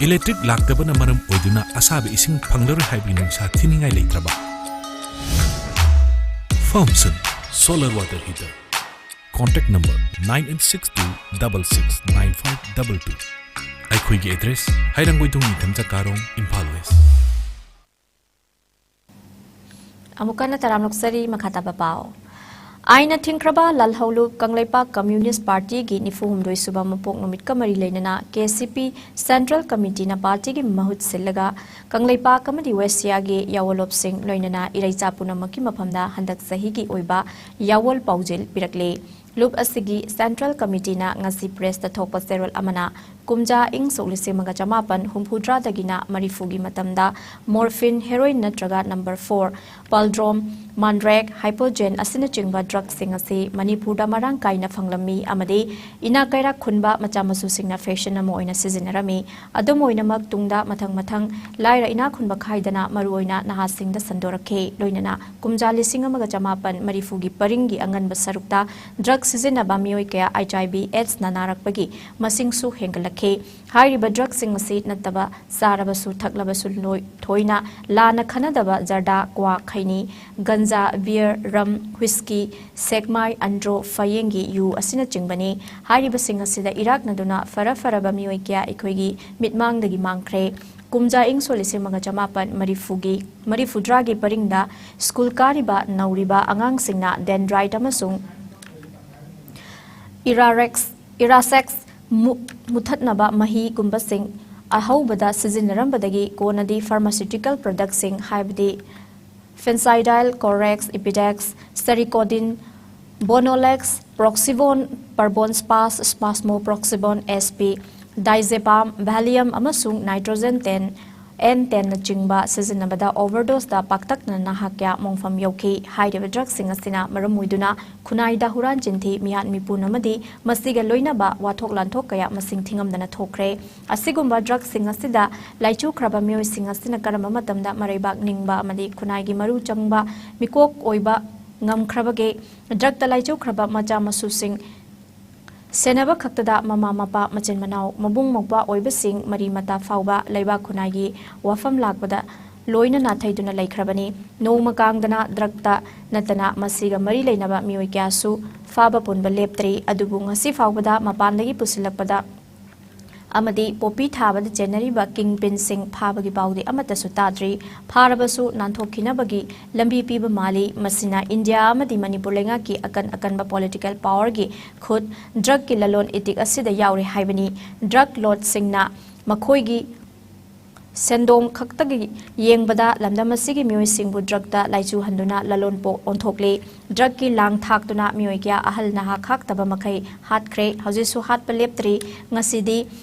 Electric ꯂꯥꯛꯇꯕꯅ ꯃꯔꯝ ꯑꯣꯏꯗꯨꯅ ꯑꯁꯥꯕ ꯏꯁꯤꯡ ꯐꯪꯂꯔꯣꯏ ꯍꯥꯏꯕꯒꯤ ꯅꯨꯡꯁꯥ ꯊꯤꯅꯤꯡꯉꯥꯏ ꯂꯩꯇ꯭ꯔꯕ? Farmson solar water heater. Contact number nine eight six two double six nine five double two. ꯑꯩꯈꯣꯏꯒꯤ ꯑꯦꯗ꯭ꯔꯦꯁ: ꯍꯩꯔꯥꯡꯒꯣꯏꯊꯣꯡ ꯅꯤꯡꯊꯝꯆꯥ ꯀꯥꯔꯣꯡ, ꯏꯝꯐꯥꯜ ꯋꯦꯁ꯫ ꯑꯃꯨꯛ ꯍꯟꯅ ꯇꯔꯥꯝ ꯑꯣꯛꯆꯔꯤ꯫ ꯃꯈꯥ ꯇꯥꯕ ꯄꯥꯎ꯫ ꯑꯥꯏꯟꯅ ꯊꯤꯡꯈ꯭ꯔꯕ ꯂꯥꯜꯍꯧꯂꯨꯞ ꯀꯪꯂꯩꯄꯥꯛ ꯀꯝꯌꯨꯅꯤꯁ꯭ꯠ ꯄꯥꯔꯇꯤꯒꯤ ꯅꯤꯐꯨ ꯍꯨꯝꯗꯣꯏ ꯁꯨꯕ ꯃꯄꯣꯛ ꯅꯨꯃꯤꯠꯀ ꯃꯔꯤ ꯂꯩꯅꯅ ꯀꯦ ꯁꯤ ꯄꯤ ꯁꯦꯟꯇ꯭ꯔꯦꯜ ꯀꯃꯤꯇꯤꯅ ꯄꯥꯔꯇꯤꯒꯤ ꯃꯍꯨꯠ ꯁꯤꯜꯂꯒ ꯀꯪꯂꯩꯄꯥꯛ ꯑꯃꯗꯤ ꯋꯦꯁꯤꯌꯥꯒꯤ ꯌꯥꯑꯣꯜꯂꯣꯞꯁꯤꯡ ꯂꯣꯏꯅꯅ ꯏꯔꯩꯆꯥ ꯄꯨꯝꯅꯃꯛꯀꯤ ꯃꯐꯝꯗ ꯍꯟꯗꯛ ꯆꯍꯤꯒꯤ ꯑꯣꯏꯕ ꯌꯥꯑꯣꯜ ꯄꯥꯎꯖꯦꯜ ꯄꯤꯔꯛꯂꯦ꯫ ꯂꯨꯞ ꯑꯁꯤꯒꯤ ꯁꯦꯟꯇ꯭ꯔꯦꯜ ꯀꯃꯤꯇꯤꯅ ꯉꯁꯤ ꯄ꯭ꯔꯦꯁꯇ ꯊꯣꯛꯄ ꯆꯦꯔꯣꯜ ꯑꯃꯅ ꯀꯨꯝꯖꯥ ꯏꯪ ꯁꯣꯛ ꯂꯤꯁꯤꯡ ꯑꯃꯒ ꯆꯃꯥꯄꯟ ꯍꯨꯝꯐꯨꯇꯔꯥꯗꯒꯤꯅ ꯃꯔꯤꯐꯨꯒꯤ ꯃꯇꯝꯗ ꯃꯣꯔꯐꯤꯟ, ꯍꯦꯔꯣꯏꯟ ꯅꯠꯇ꯭ꯔꯒ ꯅꯝꯕꯔ ꯐꯣꯔ, ꯄꯜꯗ꯭ꯔꯣꯝ, ꯃꯥꯟꯗ꯭ꯔꯦꯛ, ꯍꯥꯏꯄꯣꯖꯦꯟ ꯑꯁꯤꯅꯆꯤꯡꯕ ꯗ꯭ꯔꯒꯁꯤꯡ ꯑꯁꯤ ꯃꯅꯤꯄꯨꯔꯗ ꯃꯔꯥꯡ ꯀꯥꯏꯅ ꯐꯪꯂꯝꯃꯤ ꯑꯃꯗꯤ ꯏꯅꯥꯛ ꯀꯩꯔꯥꯛ ꯈꯨꯟꯕ ꯃꯆꯥ ꯃꯁꯨꯁꯤꯡꯅ ꯐꯦꯁꯟ ꯑꯃ ꯑꯣꯏꯅ ꯁꯤꯖꯤꯟꯅꯔꯝꯃꯤ꯫ ꯑꯗꯨꯝ ꯑꯣꯏꯅꯃꯛ, ꯇꯨꯡꯗ ꯃꯊꯪ ꯃꯊꯪ ꯂꯥꯏꯔ ꯏꯅꯥꯛ ꯈꯨꯟꯕ ꯈꯥꯏꯗꯅ ꯃꯔꯨꯑꯣꯏꯅ ꯅꯍꯥꯁꯤꯡꯗ ꯁꯟꯗꯣꯔꯛꯈꯤ꯫ ꯂꯣꯏꯅꯅ ꯀꯨꯝꯖꯥ ꯂꯤꯁꯤꯡ ꯑꯃꯒ ꯆꯃꯥꯄꯟ ꯃꯔꯤꯐꯨꯒꯤ ꯄꯔꯤꯡꯒꯤ ꯑꯉꯟꯕ ꯁꯔꯨꯛꯇ ꯗ꯭ꯔꯒ ꯁꯤꯖꯤꯟꯅꯕ ꯃꯤꯑꯣꯏ ꯀꯌꯥ ꯑꯩꯆ ꯑꯥꯏ ꯚꯤ ꯑꯦꯗꯁꯅ ꯅꯥꯔꯛꯄꯒꯤ ꯃꯁꯤꯡꯁꯨ ꯍꯦꯟꯒꯠꯂꯛꯈꯤ꯫ ꯍꯥꯏꯔꯤꯕ ꯗ꯭ꯔꯒꯁꯤꯡ ꯑꯁꯤ ꯅꯠꯇꯕ ꯆꯥꯔꯕꯁꯨ ꯊꯛꯂꯕꯁꯨ ꯂꯣꯏ-, ꯊꯣꯏꯅ ꯂꯥꯟꯅ ꯈꯟꯅꯗꯕ ꯖꯔꯗꯥ, ꯀ꯭ꯋꯥ, ꯈꯩꯅꯤ, ꯒꯟꯖꯥ, ꯕꯤꯌꯔ, ꯔꯝ, ꯍꯨꯏꯁꯀꯤ, ꯁꯦꯛꯃꯥꯏ, ꯑꯟꯗ꯭ꯔꯣ, ꯐꯌꯦꯡꯒꯤ ꯌꯨ ꯑꯁꯤꯅꯆꯤꯡꯕꯅꯤ꯫ ꯍꯥꯏꯔꯤꯕꯁꯤꯡ ꯑꯁꯤꯗ ꯏꯔꯥꯛꯅꯗꯨꯅ ꯐꯔ ꯐꯔꯕ ꯃꯤꯑꯣꯏ ꯀꯌꯥ ꯑꯩꯈꯣꯏꯒꯤ ꯃꯤꯠꯃꯥꯡꯗꯒꯤ ꯃꯥꯡꯈ꯭ꯔꯦ꯫ ꯀꯨꯝꯖꯥ ꯏꯪ ꯁꯣꯛ ꯂꯤꯁꯤꯡ ꯑꯃꯒ ꯆꯃꯥꯄꯟ ꯃꯔꯤꯐꯨꯒꯤ, ꯃꯔꯤꯐꯨꯇꯔꯥꯒꯤ ꯄꯔꯤꯡꯗ ꯁ꯭ꯀꯨꯜ ꯀꯥꯔꯤꯕ ꯅꯧꯔꯤꯕ ꯑꯉꯥꯡꯁꯤꯡꯅ ꯗꯦꯟꯗ꯭ꯔꯥꯏꯠ ꯑꯃꯁꯨꯡ ꯏꯔꯥꯔꯦꯛꯁ, ꯏꯔꯥꯁꯦꯛꯁ ꯃꯨ-, ꯃꯨꯊꯠꯅꯕ ꯃꯍꯤꯒꯨꯝꯕꯁꯤꯡ ꯑꯍꯧꯕꯗ ꯁꯤꯖꯤꯟꯅꯔꯝꯕꯗꯒꯤ ꯀꯣꯟꯅꯗꯤ pharmaceutical productꯁꯤꯡ, ꯍꯥꯏꯕꯗꯤ Phencydyl, Corax, Epidex, Cetirizine, Bonolex, Proxibon, Parbon Spas, Spasmo, Proxibon S P, Diazepam, Valium ꯑꯃꯁꯨꯡ Nitrogen ten, N ten ꯅꯆꯤꯡꯕ ꯁꯤꯖꯤꯟꯅꯕꯗ overdoseꯗ ꯄꯥꯛꯇꯛꯅꯅ ꯅꯍꯥ ꯀꯌꯥ ꯃꯣꯡꯐꯝ ꯌꯧꯈꯤ꯫ ꯍꯥꯏꯔꯤꯕ drugꯁꯤꯡ ꯑꯁꯤꯅ ꯃꯔꯝ ꯑꯣꯏꯗꯨꯅ ꯈꯨꯟꯅꯥꯏꯗ ꯍꯨꯔꯥꯟ ꯆꯤꯟꯊꯤ, ꯃꯤꯍꯥꯠ ꯃꯤꯄꯨꯟ ꯑꯃꯗꯤ ꯃꯁꯤꯒ ꯂꯣꯏꯅꯕ ꯋꯥꯊꯣꯛ ꯂꯥꯟꯊꯣꯛ ꯀꯌꯥ ꯃꯁꯤꯡ ꯊꯤꯉꯝꯗꯅ ꯊꯣꯛꯈ꯭ꯔꯦ꯫ ꯑꯁꯤꯒꯨꯝꯕ drugꯁꯤꯡ ꯑꯁꯤꯗ ꯂꯥꯏꯆꯨꯈ꯭ꯔꯕ ꯃꯤꯑꯣꯏꯁꯤꯡ ꯑꯁꯤꯅ ꯀꯔꯝꯕ ꯃꯇꯝꯗ ꯃꯔꯩꯕꯥꯛ ꯅꯤꯡꯕ ꯑꯃꯗꯤ ꯈꯨꯟꯅꯥꯏꯒꯤ ꯃꯔꯨ ꯆꯪꯕ ꯃꯤꯀꯣꯛ ꯑꯣꯏꯕ ꯉꯝꯈ꯭ꯔꯕꯒꯦ? Drugꯇ ꯂꯥꯏꯆꯨꯈ꯭ꯔꯕ ꯃꯆꯥ ꯃꯁꯨꯁꯤꯡ ꯁꯦꯟꯅꯕ ꯈꯛꯇꯗ ꯃꯃꯥ ꯃꯄꯥ, ꯃꯆꯤꯟ ꯃꯅꯥꯎ, ꯃꯕꯨꯡ ꯃꯧꯄ꯭ꯋꯥ ꯑꯣꯏꯕꯁꯤꯡ, ꯃꯔꯤ ꯃꯇꯥ ꯐꯥꯎꯕ ꯂꯩꯕꯥꯛ ꯈꯨꯟꯅꯥꯏꯒꯤ ꯋꯥꯐꯝ ꯂꯥꯛꯄꯗ ꯂꯣꯏꯅ ꯅꯥꯊꯩꯗꯨꯅ ꯂꯩꯈ꯭ꯔꯕꯅꯤ꯫ ꯅꯣꯡꯃ ꯀꯥꯡꯗꯅ drugꯇ ꯅꯠꯇꯅ ꯃꯁꯤꯒ ꯃꯔꯤ ꯂꯩꯅꯕ ꯃꯤꯑꯣꯏ ꯀꯌꯥꯁꯨ ꯐꯥꯕ ꯄꯨꯟꯕ ꯂꯦꯞꯇ꯭ꯔꯤ꯫ ꯑꯗꯨꯕꯨ ꯉꯁꯤ ꯐꯥꯎꯕꯗ ꯃꯄꯥꯟꯗꯒꯤ ꯄꯨꯁꯤꯜꯂꯛꯄꯗ ꯑꯃꯗꯤ poppy ꯊꯥꯕꯗ ꯆꯦꯟꯅꯔꯤꯕ kingpinꯁꯤꯡ ꯐꯥꯕꯒꯤ ꯄꯥꯎꯗꯤ ꯑꯃꯠꯇꯁꯨ ꯇꯥꯗ꯭ꯔꯤ꯫ ꯐꯥꯔꯕꯁꯨ ꯅꯥꯟꯊꯣꯛꯈꯤꯅꯕꯒꯤ ꯂꯝꯕꯤ ꯄꯤꯕ ꯃꯥꯜꯂꯤ꯫ ꯃꯁꯤꯅ ꯏꯟꯗꯤꯌꯥ ꯑꯃꯗꯤ ꯃꯅꯤꯄꯨꯔ ꯂꯩꯉꯥꯛꯀꯤ ꯑꯀꯟ ꯑꯀꯟꯕ political powerꯒꯤ ꯈꯨꯠ drugꯀꯤ ꯂꯂꯣꯟ ꯏꯇꯤꯛ ꯑꯁꯤꯗ ꯌꯥꯎꯔꯦ ꯍꯥꯏꯕꯅꯤ꯫ Drug lordꯁꯤꯡꯅ ꯃꯈꯣꯏꯒꯤ ꯁꯦꯟꯗꯣꯡ ꯈꯛꯇꯒꯤ ꯌꯦꯡꯕꯗ ꯂꯝꯗꯝ ꯑꯁꯤꯒꯤ ꯃꯤꯑꯣꯏꯁꯤꯡꯕꯨ drugꯇ ꯂꯥꯏꯆꯨꯍꯟꯗꯨꯅ ꯂꯂꯣꯟꯄꯣꯛ ꯑꯣꯟꯊꯣꯛꯂꯤ꯫ Drugꯀꯤ ꯂꯥꯡ ꯊꯥꯛꯇꯨꯅ ꯃꯤꯑꯣꯏ ꯀꯌꯥ ꯑꯍꯜ ꯅꯍꯥ ꯈꯥꯛꯇꯕ ꯃꯈꯩ ꯍꯥꯠꯈ꯭ꯔꯦ, ꯍꯧꯖꯤꯛꯁꯨ ꯍꯥꯠꯄ ꯂꯦꯞꯇ꯭ꯔꯤ꯫ ꯉꯁꯤꯗꯤ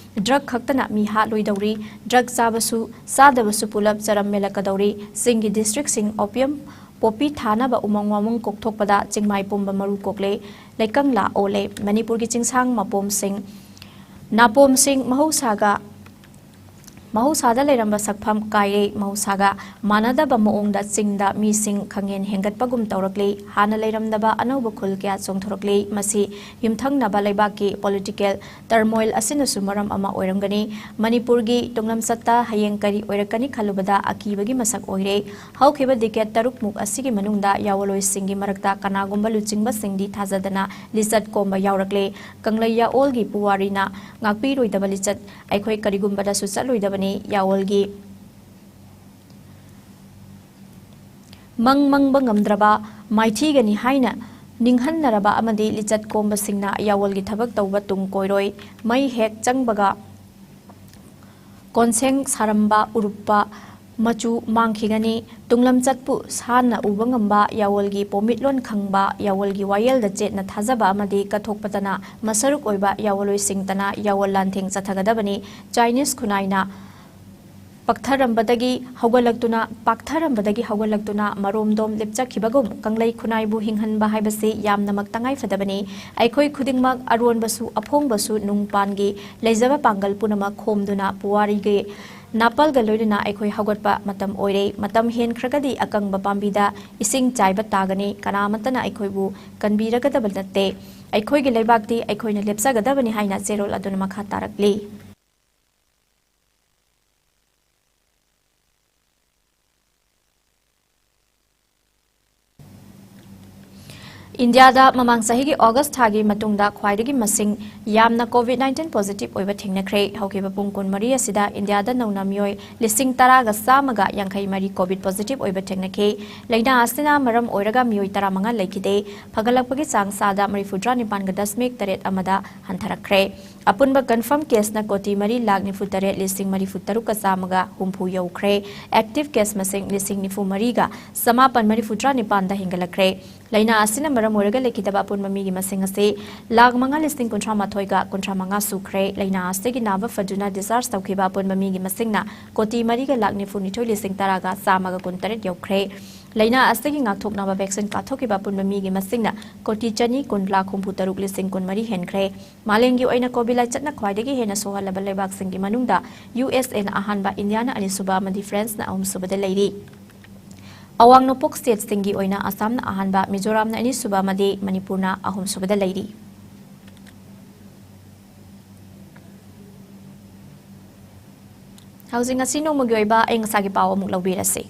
drug ꯈꯛꯇꯅ ꯃꯤ ꯍꯥꯠꯂꯣꯏꯗꯧꯔꯤ꯫ Drug ꯆꯥꯕꯁꯨ ꯆꯥꯗꯕꯁꯨ ꯄꯨꯂꯞ ꯆꯔꯝ ꯃꯦꯜꯂꯛꯀꯗꯧꯔꯤ꯫ ꯆꯤꯡꯒꯤ districtꯁꯤꯡ opium poppy ꯊꯥꯅꯕ ꯎꯃꯪ ꯋꯥꯃꯪ ꯀꯣꯛꯊꯣꯛꯄꯗ ꯆꯤꯡꯃꯥꯏ ꯄꯨꯝꯕ ꯃꯔꯨ ꯀꯣꯛꯂꯦ, ꯂꯩꯀꯪꯂꯥ ꯑꯣꯜꯂꯦ꯫ ꯃꯅꯤꯄꯨꯔꯒꯤ ꯆꯤꯡꯁꯥꯡ ꯃꯄꯣꯝꯁꯤꯡ, ꯅꯥꯄꯣꯝꯁꯤꯡ ꯃꯍꯧꯁꯥꯒ ꯃꯍꯧꯁꯥꯗ ꯂꯩꯔꯝꯕ ꯁꯛꯐꯝ ꯀꯥꯏꯔꯦ꯫ ꯃꯍꯧꯁꯥꯒ ꯃꯥꯟꯅꯗꯕ ꯃꯑꯣꯡꯗ ꯆꯤꯡꯗ ꯃꯤꯁꯤꯡ ꯈꯪꯍꯦꯟ ꯍꯦꯟꯒꯠꯄꯒꯨꯝ ꯇꯧꯔꯛꯂꯤ꯫ ꯍꯥꯟꯅ ꯂꯩꯔꯝꯗꯕ ꯑꯅꯧꯕ ꯈꯨꯜ ꯀꯌꯥ ꯆꯣꯡꯊꯣꯔꯛꯂꯤ꯫ ꯃꯁꯤ ꯌꯨꯝꯊꯪꯅꯕ ꯂꯩꯕꯥꯛꯀꯤ political turmoil ꯑꯁꯤꯅꯁꯨ ꯃꯔꯝ ꯑꯃ ꯑꯣꯏꯔꯝꯒꯅꯤ꯫ ꯃꯅꯤꯄꯨꯔꯒꯤ ꯇꯨꯡꯂꯝꯆꯠꯇ ꯍꯌꯦꯡ ꯀꯔꯤ ꯑꯣꯏꯔꯛꯀꯅꯤ ꯈꯜꯂꯨꯕꯗ ꯑꯀꯤꯕꯒꯤ ꯃꯁꯛ ꯑꯣꯏꯔꯦ꯫ ꯍꯧꯈꯤꯕ decade ꯇꯔꯨꯛꯃꯨꯛ ꯑꯁꯤꯒꯤ ꯃꯅꯨꯡꯗ ꯌꯥꯑꯣꯟꯂꯣꯏꯁꯤꯡꯒꯤ ꯃꯔꯛꯇ ꯀꯅꯥꯒꯨꯝꯕ ꯂꯨꯆꯤꯡꯕꯁꯤꯡꯗꯤ ꯊꯥꯖꯗꯅ ꯂꯤꯆꯠ ꯀꯣꯝꯕ ꯌꯥꯎꯔꯛꯂꯦ꯫ ꯀꯪꯂꯩ ꯌꯥꯑꯣꯜꯒꯤ ꯄꯨꯋꯥꯔꯤꯅ ꯉꯥꯛꯄꯤꯔꯣꯏꯗꯕ ꯂꯤꯆꯠ ꯑꯩꯈꯣꯏ ꯀꯔꯤꯒꯨꯝꯕꯗꯁꯨ ꯆꯠꯂꯣꯏꯗꯕꯅꯤ꯫ ꯌꯥꯑꯣꯜꯒꯤ ꯃꯪ ꯃꯪꯕ ꯉꯝꯗ꯭ꯔꯕ ꯃꯥꯏꯊꯤꯒꯅꯤ ꯍꯥꯏꯅ ꯅꯤꯡꯍꯟꯅꯔꯕ ꯑꯃꯗꯤ ꯂꯤꯆꯠ ꯀꯣꯝꯕꯁꯤꯡꯅ ꯌꯥꯑꯣꯜꯒꯤ ꯊꯕꯛ ꯇꯧꯕ ꯇꯨꯡ ꯀꯣꯏꯔꯣꯏ꯫ ꯃꯩ ꯍꯦꯛ ꯆꯪꯕꯒ ꯀꯣꯟꯁꯦꯡ ꯁꯥꯔꯝꯕ ꯎꯔꯨꯞꯄ ꯃꯆꯨ ꯃꯥꯡꯈꯤꯒꯅꯤ꯫ ꯇꯨꯡꯂꯝꯆꯠꯄꯨ ꯁꯥꯟꯅ ꯎꯕ ꯉꯝꯕ, ꯌꯥꯑꯣꯜꯒꯤ ꯄꯣꯃꯤꯠꯂꯣꯟ ꯈꯪꯕ, ꯌꯥꯑꯣꯜꯒꯤ ꯋꯥꯌꯦꯜꯗ ꯆꯦꯠꯅ ꯊꯥꯖꯕ ꯑꯃꯗꯤ ꯀꯠꯊꯣꯛꯄꯇꯅ ꯃꯁꯔꯨꯛ ꯑꯣꯏꯕ ꯌꯥꯑꯣꯜꯂꯣꯏꯁꯤꯡꯇꯅ ꯌꯥꯑꯣꯜ ꯂꯥꯟꯊꯦꯡ ꯆꯠꯊꯒꯗꯕꯅꯤ꯫ ꯆꯥꯏꯅꯤꯁ ꯈꯨꯟꯅꯥꯏꯅ ꯄꯛꯊꯔꯝꯕꯗꯒꯤ ꯍꯧꯒꯠꯂꯛꯇꯨꯅ, ꯄꯥꯛꯊꯔꯝꯕꯗꯒꯤ ꯍꯧꯒꯠꯂꯛꯇꯨꯅ ꯃꯔꯣꯝꯗꯣꯝ ꯂꯦꯞꯆꯈꯤꯕꯒꯨꯝ ꯀꯪꯂꯩ ꯈꯨꯟꯅꯥꯏꯕꯨ ꯍꯤꯡꯍꯟꯕ ꯍꯥꯏꯕꯁꯤ ꯌꯥꯝꯅꯃꯛ ꯇꯉꯥꯏꯐꯗꯕꯅꯤ꯫ ꯑꯩꯈꯣꯏ ꯈꯨꯗꯤꯡꯃꯛ ꯑꯔꯣꯟꯕꯁꯨ ꯑꯐꯣꯡꯕꯁꯨ ꯅꯨꯡꯄꯥꯟꯒꯤ ꯂꯩꯖꯕ ꯄꯥꯡꯒꯜ ꯄꯨꯝꯅꯃꯛ ꯈꯣꯝꯗꯨꯅ ꯄꯨꯋꯥꯔꯤꯒꯤ ꯅꯥꯄꯜꯒ ꯂꯣꯏꯅꯅ ꯑꯩꯈꯣꯏ ꯍꯧꯒꯠꯄ ꯃꯇꯝ ꯑꯣꯏꯔꯦ꯫ ꯃꯇꯝ ꯍꯦꯟꯈ꯭ꯔꯒꯗꯤ ꯑꯀꯪꯕ ꯄꯥꯝꯕꯤꯗ ꯏꯁꯤꯡ ꯆꯥꯏꯕ ꯇꯥꯒꯅꯤ꯫ ꯀꯅꯥꯃꯠꯇꯅ ꯑꯩꯈꯣꯏꯕꯨ ꯀꯟꯕꯤꯔꯒꯗꯕ ꯅꯠꯇꯦ꯫ ꯑꯩꯈꯣꯏꯒꯤ ꯂꯩꯕꯥꯛꯇꯤ ꯑꯩꯈꯣꯏꯅ ꯂꯦꯞꯆꯒꯗꯕꯅꯤ ꯍꯥꯏꯅ ꯆꯦꯔꯣꯜ ꯑꯗꯨꯅ ꯃꯈꯥ ꯇꯥꯔꯛꯂꯤ꯫ ꯏꯟꯗꯤꯌꯥꯗ ꯃꯃꯥꯡ ꯆꯍꯤꯒꯤ ꯑꯣꯒꯁ ꯊꯥꯒꯤ ꯃꯇꯨꯡꯗ ꯈ꯭ꯋꯥꯏꯗꯒꯤ ꯃꯁꯤꯡ ꯌꯥꯝꯅ ꯀꯣꯚꯤꯗ ꯅꯥꯏꯟꯇꯤꯟ ꯄꯣꯖꯤꯇꯤꯚ ꯑꯣꯏꯕ ꯊꯦꯡꯅꯈ꯭ꯔꯦ꯫ ꯍꯧꯈꯤꯕ ꯄꯨꯡ ꯀꯨꯟꯃꯔꯤ ꯑꯁꯤꯗ ꯏꯟꯗꯤꯌꯥꯗ ꯅꯧꯅ ꯃꯤꯑꯣꯏ ꯂꯤꯁꯤꯡ ꯇꯔꯥꯒ ꯆꯥꯝꯃꯒ ꯌꯥꯡꯈꯩ ꯃꯔꯤ ꯀꯣꯚꯤꯗ ꯄꯣꯖꯤꯇꯤꯚ ꯑꯣꯏꯕ ꯊꯦꯡꯅꯈꯤ꯫ ꯂꯥꯏꯅꯥ ꯑꯁꯤꯅ ꯃꯔꯝ ꯑꯣꯏꯔꯒ ꯃꯤꯑꯣꯏ ꯇꯔꯥꯃꯉꯥ ꯂꯩꯈꯤꯗꯦ꯫ ꯐꯒꯠꯂꯛꯄꯒꯤ ꯆꯥꯡ ꯆꯥꯗ ꯃꯔꯤꯐꯨꯇꯔꯥ ꯅꯤꯄꯥꯟꯒ ꯗꯁꯃꯤꯛ ꯇꯔꯦꯠ ꯑꯃꯗ ꯍꯟꯊꯔꯛꯈ꯭ꯔꯦ꯫ ꯑꯄꯨꯟꯕ ꯀꯟꯐꯥꯔꯝ ꯀꯦꯁꯅ ꯀꯣꯇꯤ ꯃꯔꯤ ꯂꯥꯈ ꯅꯤꯐꯨ ꯇꯔꯦꯠ ꯂꯤꯁꯤꯡ ꯃꯔꯤꯐꯨ ꯇꯔꯨꯛꯀ ꯆꯥꯝꯃꯒ ꯍꯨꯝꯐꯨ ꯌꯧꯈ꯭ꯔꯦ꯫ ꯑꯦꯛꯇꯤꯚ ꯀꯦꯁ ꯃꯁꯤꯡ ꯂꯤꯁꯤꯡ ꯅꯤꯐꯨ ꯃꯔꯤꯒ ꯆꯃꯥꯄꯟ ꯃꯔꯤꯐꯨꯇꯔꯥ ꯅꯤꯄꯥꯟꯗ ꯍꯦꯟꯒꯠꯂꯛꯈ꯭ꯔꯦ꯫ ꯂꯥꯏꯅꯥ ꯑꯁꯤꯅ ꯃꯔꯝ ꯑꯣꯏꯔꯒ ꯂꯩꯈꯤꯗꯕ ꯑꯄꯨꯟꯕ ꯃꯤꯒꯤ ꯃꯁꯤꯡ ꯑꯁꯤ ꯂꯥꯈ ꯃꯉꯥ ꯂꯤꯁꯤꯡ ꯀꯨꯟꯊ꯭ꯔꯥ ꯃꯥꯊꯣꯏꯒ ꯀꯨꯟꯊ꯭ꯔꯥ ꯃꯉꯥ ꯁꯨꯈ꯭ꯔꯦ꯫ ꯂꯥꯏꯅꯥ ꯑꯁꯤꯗꯒꯤ ꯅꯥꯕ ꯐꯗꯨꯅ ꯗꯤꯁꯆꯥꯔꯖ ꯇꯧꯈꯤꯕ ꯑꯄꯨꯟꯕ ꯃꯤꯒꯤ ꯃꯁꯤꯡꯅ ꯀꯣꯇꯤ ꯃꯔꯤꯒ ꯂꯥꯈ ꯅꯤꯐꯨ ꯅꯤꯊꯣꯏ ꯂꯤꯁꯤꯡ ꯇꯔꯥꯒ ꯆꯥꯝꯃꯒ ꯀꯨꯟꯇꯔꯦꯠ ꯌꯧꯈ꯭ꯔꯦ꯫ ꯂꯥꯏꯅꯥ ꯑꯁꯤꯒꯤ ꯉꯥꯛꯊꯣꯛꯅꯕ ꯚꯦꯛꯁꯤꯟ ꯀꯥꯞꯊꯣꯛꯈꯤꯕ ꯑꯄꯨꯟꯕ ꯃꯤꯒꯤ ꯃꯁꯤꯡꯅ ꯀꯣꯇꯤ ꯆꯅꯤ ꯀꯨꯟ ꯂꯥꯈ ꯍꯨꯝꯐꯨ ꯇꯔꯨꯛ ꯂꯤꯁꯤꯡ ꯀꯨꯟꯃꯔꯤ ꯍꯦꯟꯈ꯭ꯔꯦ꯫ ꯃꯥꯂꯦꯝꯒꯤ ꯑꯣꯏꯅ ꯀꯣꯚꯤꯗ ꯂꯥꯏꯆꯠꯅ ꯈ꯭ꯋꯥꯏꯗꯒꯤ ꯍꯦꯟꯅ ꯁꯣꯛꯍꯜꯂꯕ ꯂꯩꯕꯥꯛꯁꯤꯡꯒꯤ ꯃꯅꯨꯡꯗ ꯌꯨ ꯑꯦꯁ ꯑꯦꯅ ꯑꯍꯥꯟꯕ, ꯏꯟꯗꯤꯌꯥꯅ ꯑꯅꯤꯁꯨꯕ ꯑꯃꯗꯤ ꯐ꯭ꯔꯥꯟꯁꯅ ꯑꯍꯨꯝꯁꯨꯕꯗ ꯂꯩꯔꯤ꯫ ꯑꯋꯥꯡ ꯅꯣꯡꯄꯣꯛ ꯁ꯭ꯇꯦꯠꯁꯤꯡꯒꯤ ꯑꯣꯏꯅ ꯑꯁꯥꯝꯅ ꯑꯍꯥꯟꯕ, ꯃꯤꯖꯣꯔꯥꯝꯅ ꯑꯅꯤꯁꯨꯕ ꯑꯃꯗꯤ ꯃꯅꯤꯄꯨꯔꯅ ꯑꯍꯨꯝꯁꯨꯕꯗ ꯂꯩꯔꯤ꯫ ꯍꯧꯖꯤꯛ ꯉꯁꯤ ꯅꯣꯡꯃꯒꯤ ꯑꯣꯏꯕ ꯑꯏꯪ ꯑꯁꯥꯒꯤ ꯄꯥꯎ ꯑꯃꯨꯛ ꯂꯧꯕꯤꯔꯁꯤ꯫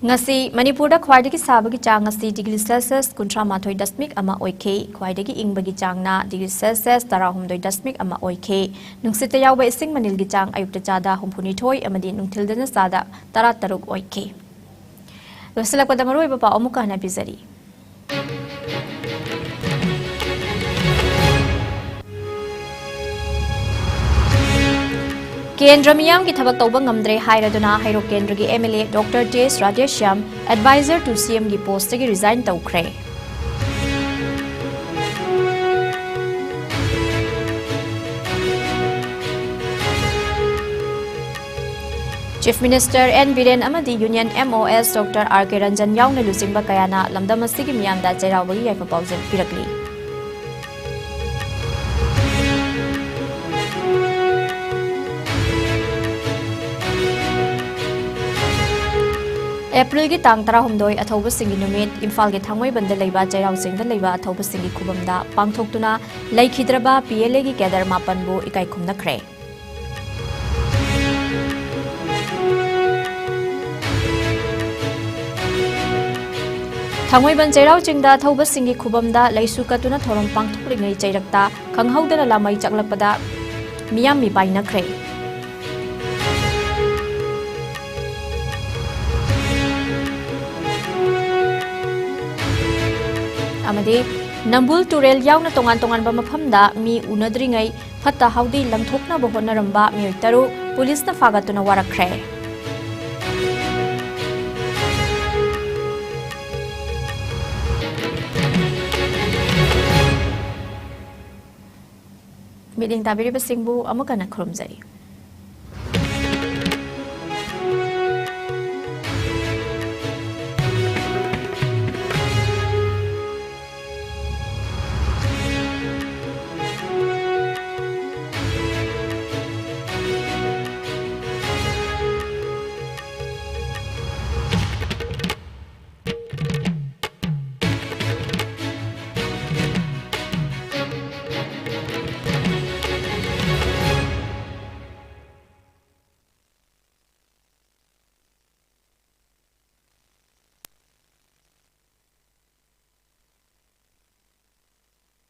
ꯉꯁꯤ ꯃꯅꯤꯄꯨꯔꯗ ꯈ꯭ꯋꯥꯏꯗꯒꯤ ꯁꯥꯕꯒꯤ ꯆꯥꯡ ꯑꯁꯤ ꯗꯤꯒ꯭ꯔꯤ ꯁꯦꯜꯁꯤꯌꯁ ꯀꯨꯟꯊ꯭ꯔꯥ ꯃꯥꯊꯣꯏ ꯗꯁꯃꯤꯛ ꯑꯃ ꯑꯣꯏꯈꯤ꯫ ꯈ꯭ꯋꯥꯏꯗꯒꯤ ꯏꯪꯕꯒꯤ ꯆꯥꯡꯅ ꯗꯤꯒ꯭ꯔꯤ ꯁꯦꯜꯁꯤꯌꯁ ꯇꯔꯥꯍꯨꯝꯗꯣꯏ ꯗꯁꯃꯤꯛ ꯑꯃ ꯑꯣꯏꯈꯤ꯫ ꯅꯨꯡꯁꯤꯠꯇ ꯌꯥꯎꯕ ꯏꯁꯤꯡ ꯃꯅꯤꯜꯒꯤ ꯆꯥꯡ ꯑꯌꯨꯛꯇ ꯆꯥꯗ ꯍꯨꯝꯐꯨꯅꯤꯊꯣꯏ ꯑꯃꯗꯤ ꯅꯨꯡꯊꯤꯜꯗꯅ ꯆꯥꯗ ꯇꯔꯥꯇꯔꯨꯛ ꯑꯣꯏꯈꯤ꯫ ꯂꯣꯏꯁꯤꯜꯂꯛꯄꯗ ꯃꯔꯨꯑꯣꯏꯕ ꯄꯥꯎ ꯑꯃꯨꯛꯀ ꯍꯟꯅ ꯄꯤꯖꯔꯤ꯫ ꯀꯦꯟꯗ꯭ꯔ ꯃꯤꯌꯥꯝꯒꯤ ꯊꯕꯛ ꯇꯧꯕ ꯉꯝꯗ꯭ꯔꯦ ꯍꯥꯏꯔꯗꯨꯅ ꯍꯩꯔꯣꯛ ꯀꯦꯟꯗ꯭ꯔꯒꯤ M L A doctor T S Radheshyam adviser two ꯁꯤ ꯑꯦꯝꯒꯤ ꯄꯣꯁꯇꯒꯤ ꯔꯤꯖꯥꯏꯟ ꯇꯧꯈ꯭ꯔꯦ꯫ ꯆꯤꯐ ꯃꯤꯅꯤꯁꯇꯔ ꯑꯦꯟ ꯕꯤꯔꯦꯟ ꯑꯃꯗꯤ ꯌꯨꯅꯤꯌꯟ ꯑꯦꯝ ꯑꯣ ꯑꯦꯁ ꯗꯣꯛꯇꯔ ꯑꯥꯔ ꯀꯦ ꯔꯟꯖꯟ ꯌꯥꯎꯅ ꯂꯨꯆꯤꯡꯕ ꯀꯌꯥꯅ ꯂꯝꯗꯝ ꯑꯁꯤꯒꯤ ꯃꯤꯌꯥꯝꯗ ꯆꯩꯔꯥꯎꯕꯒꯤ ꯌꯥꯏꯐ ꯄꯥꯎꯖꯦꯜ ꯄꯤꯔꯛꯂꯤ꯫ ꯑꯦꯄ꯭ꯔꯤꯜꯒꯤ ꯇꯥꯡ ꯇꯔꯥꯍꯨꯝꯗꯣꯏ, ꯑꯊꯧꯕꯁꯤꯡꯒꯤ ꯅꯨꯃꯤꯠ, ꯏꯝꯐꯥꯜꯒꯤ ꯊꯥꯡꯃꯩꯕꯟꯗ ꯂꯩꯕ ꯆꯩꯔꯥꯎ ꯆꯤꯡꯗ ꯂꯩꯕ ꯑꯊꯧꯕꯁꯤꯡꯒꯤ ꯈꯨꯕꯝꯗ ꯄꯥꯡꯊꯣꯛꯇꯨꯅ ꯂꯩꯈꯤꯗ꯭ꯔꯕ ꯄꯤ ꯑꯦꯜ ꯑꯦꯒꯤ ꯀꯦꯗꯔ ꯃꯥꯄꯟꯕꯨ ꯏꯀꯥꯏ ꯈꯨꯝꯅꯈ꯭ꯔꯦ꯫ ꯊꯥꯡꯃꯩꯕꯟ ꯆꯩꯔꯥꯎ ꯆꯤꯡꯗ ꯊꯧꯕꯁꯤꯡꯒꯤ ꯈꯨꯕꯝꯗ ꯂꯩꯁꯨ ꯀꯠꯇꯨꯅ ꯊꯧꯔꯝ ꯄꯥꯡꯊꯣꯛꯂꯤꯉꯩ ꯆꯩꯔꯛꯇ ꯈꯪꯍꯧꯗꯅ ꯂꯥꯃꯩ ꯆꯥꯛꯂꯛꯄꯗ ꯃꯤꯌꯥꯝ ꯃꯤꯄꯥꯏꯅꯈ꯭ꯔꯦ꯫ ꯑꯃꯗꯤ ꯅꯝꯕꯨꯜ ꯇꯨꯔꯦꯜ ꯌꯥꯎꯅ ꯇꯣꯉꯥꯟ ꯇꯣꯉꯥꯟꯕ ꯃꯐꯝꯗ ꯃꯤ ꯎꯅꯗ꯭ꯔꯤꯉꯩ ꯐꯠꯇ ꯍꯥꯎꯗꯤ ꯂꯪꯊꯣꯛꯅꯕ ꯍꯣꯠꯅꯔꯝꯕ ꯃꯤꯑꯣꯏ ꯇꯔꯨꯛ ꯄꯨꯂꯤꯁꯅ ꯐꯥꯒꯠꯇꯨꯅ ꯋꯥꯔꯛꯈ꯭ꯔꯦ꯫ ꯃꯤꯠꯌꯦꯡ ꯇꯥꯕꯤꯔꯤꯕꯁꯤꯡꯕꯨ ꯑꯃꯨꯛ ꯍꯟꯅ ꯈꯨꯔꯨꯝꯖꯔꯤ꯫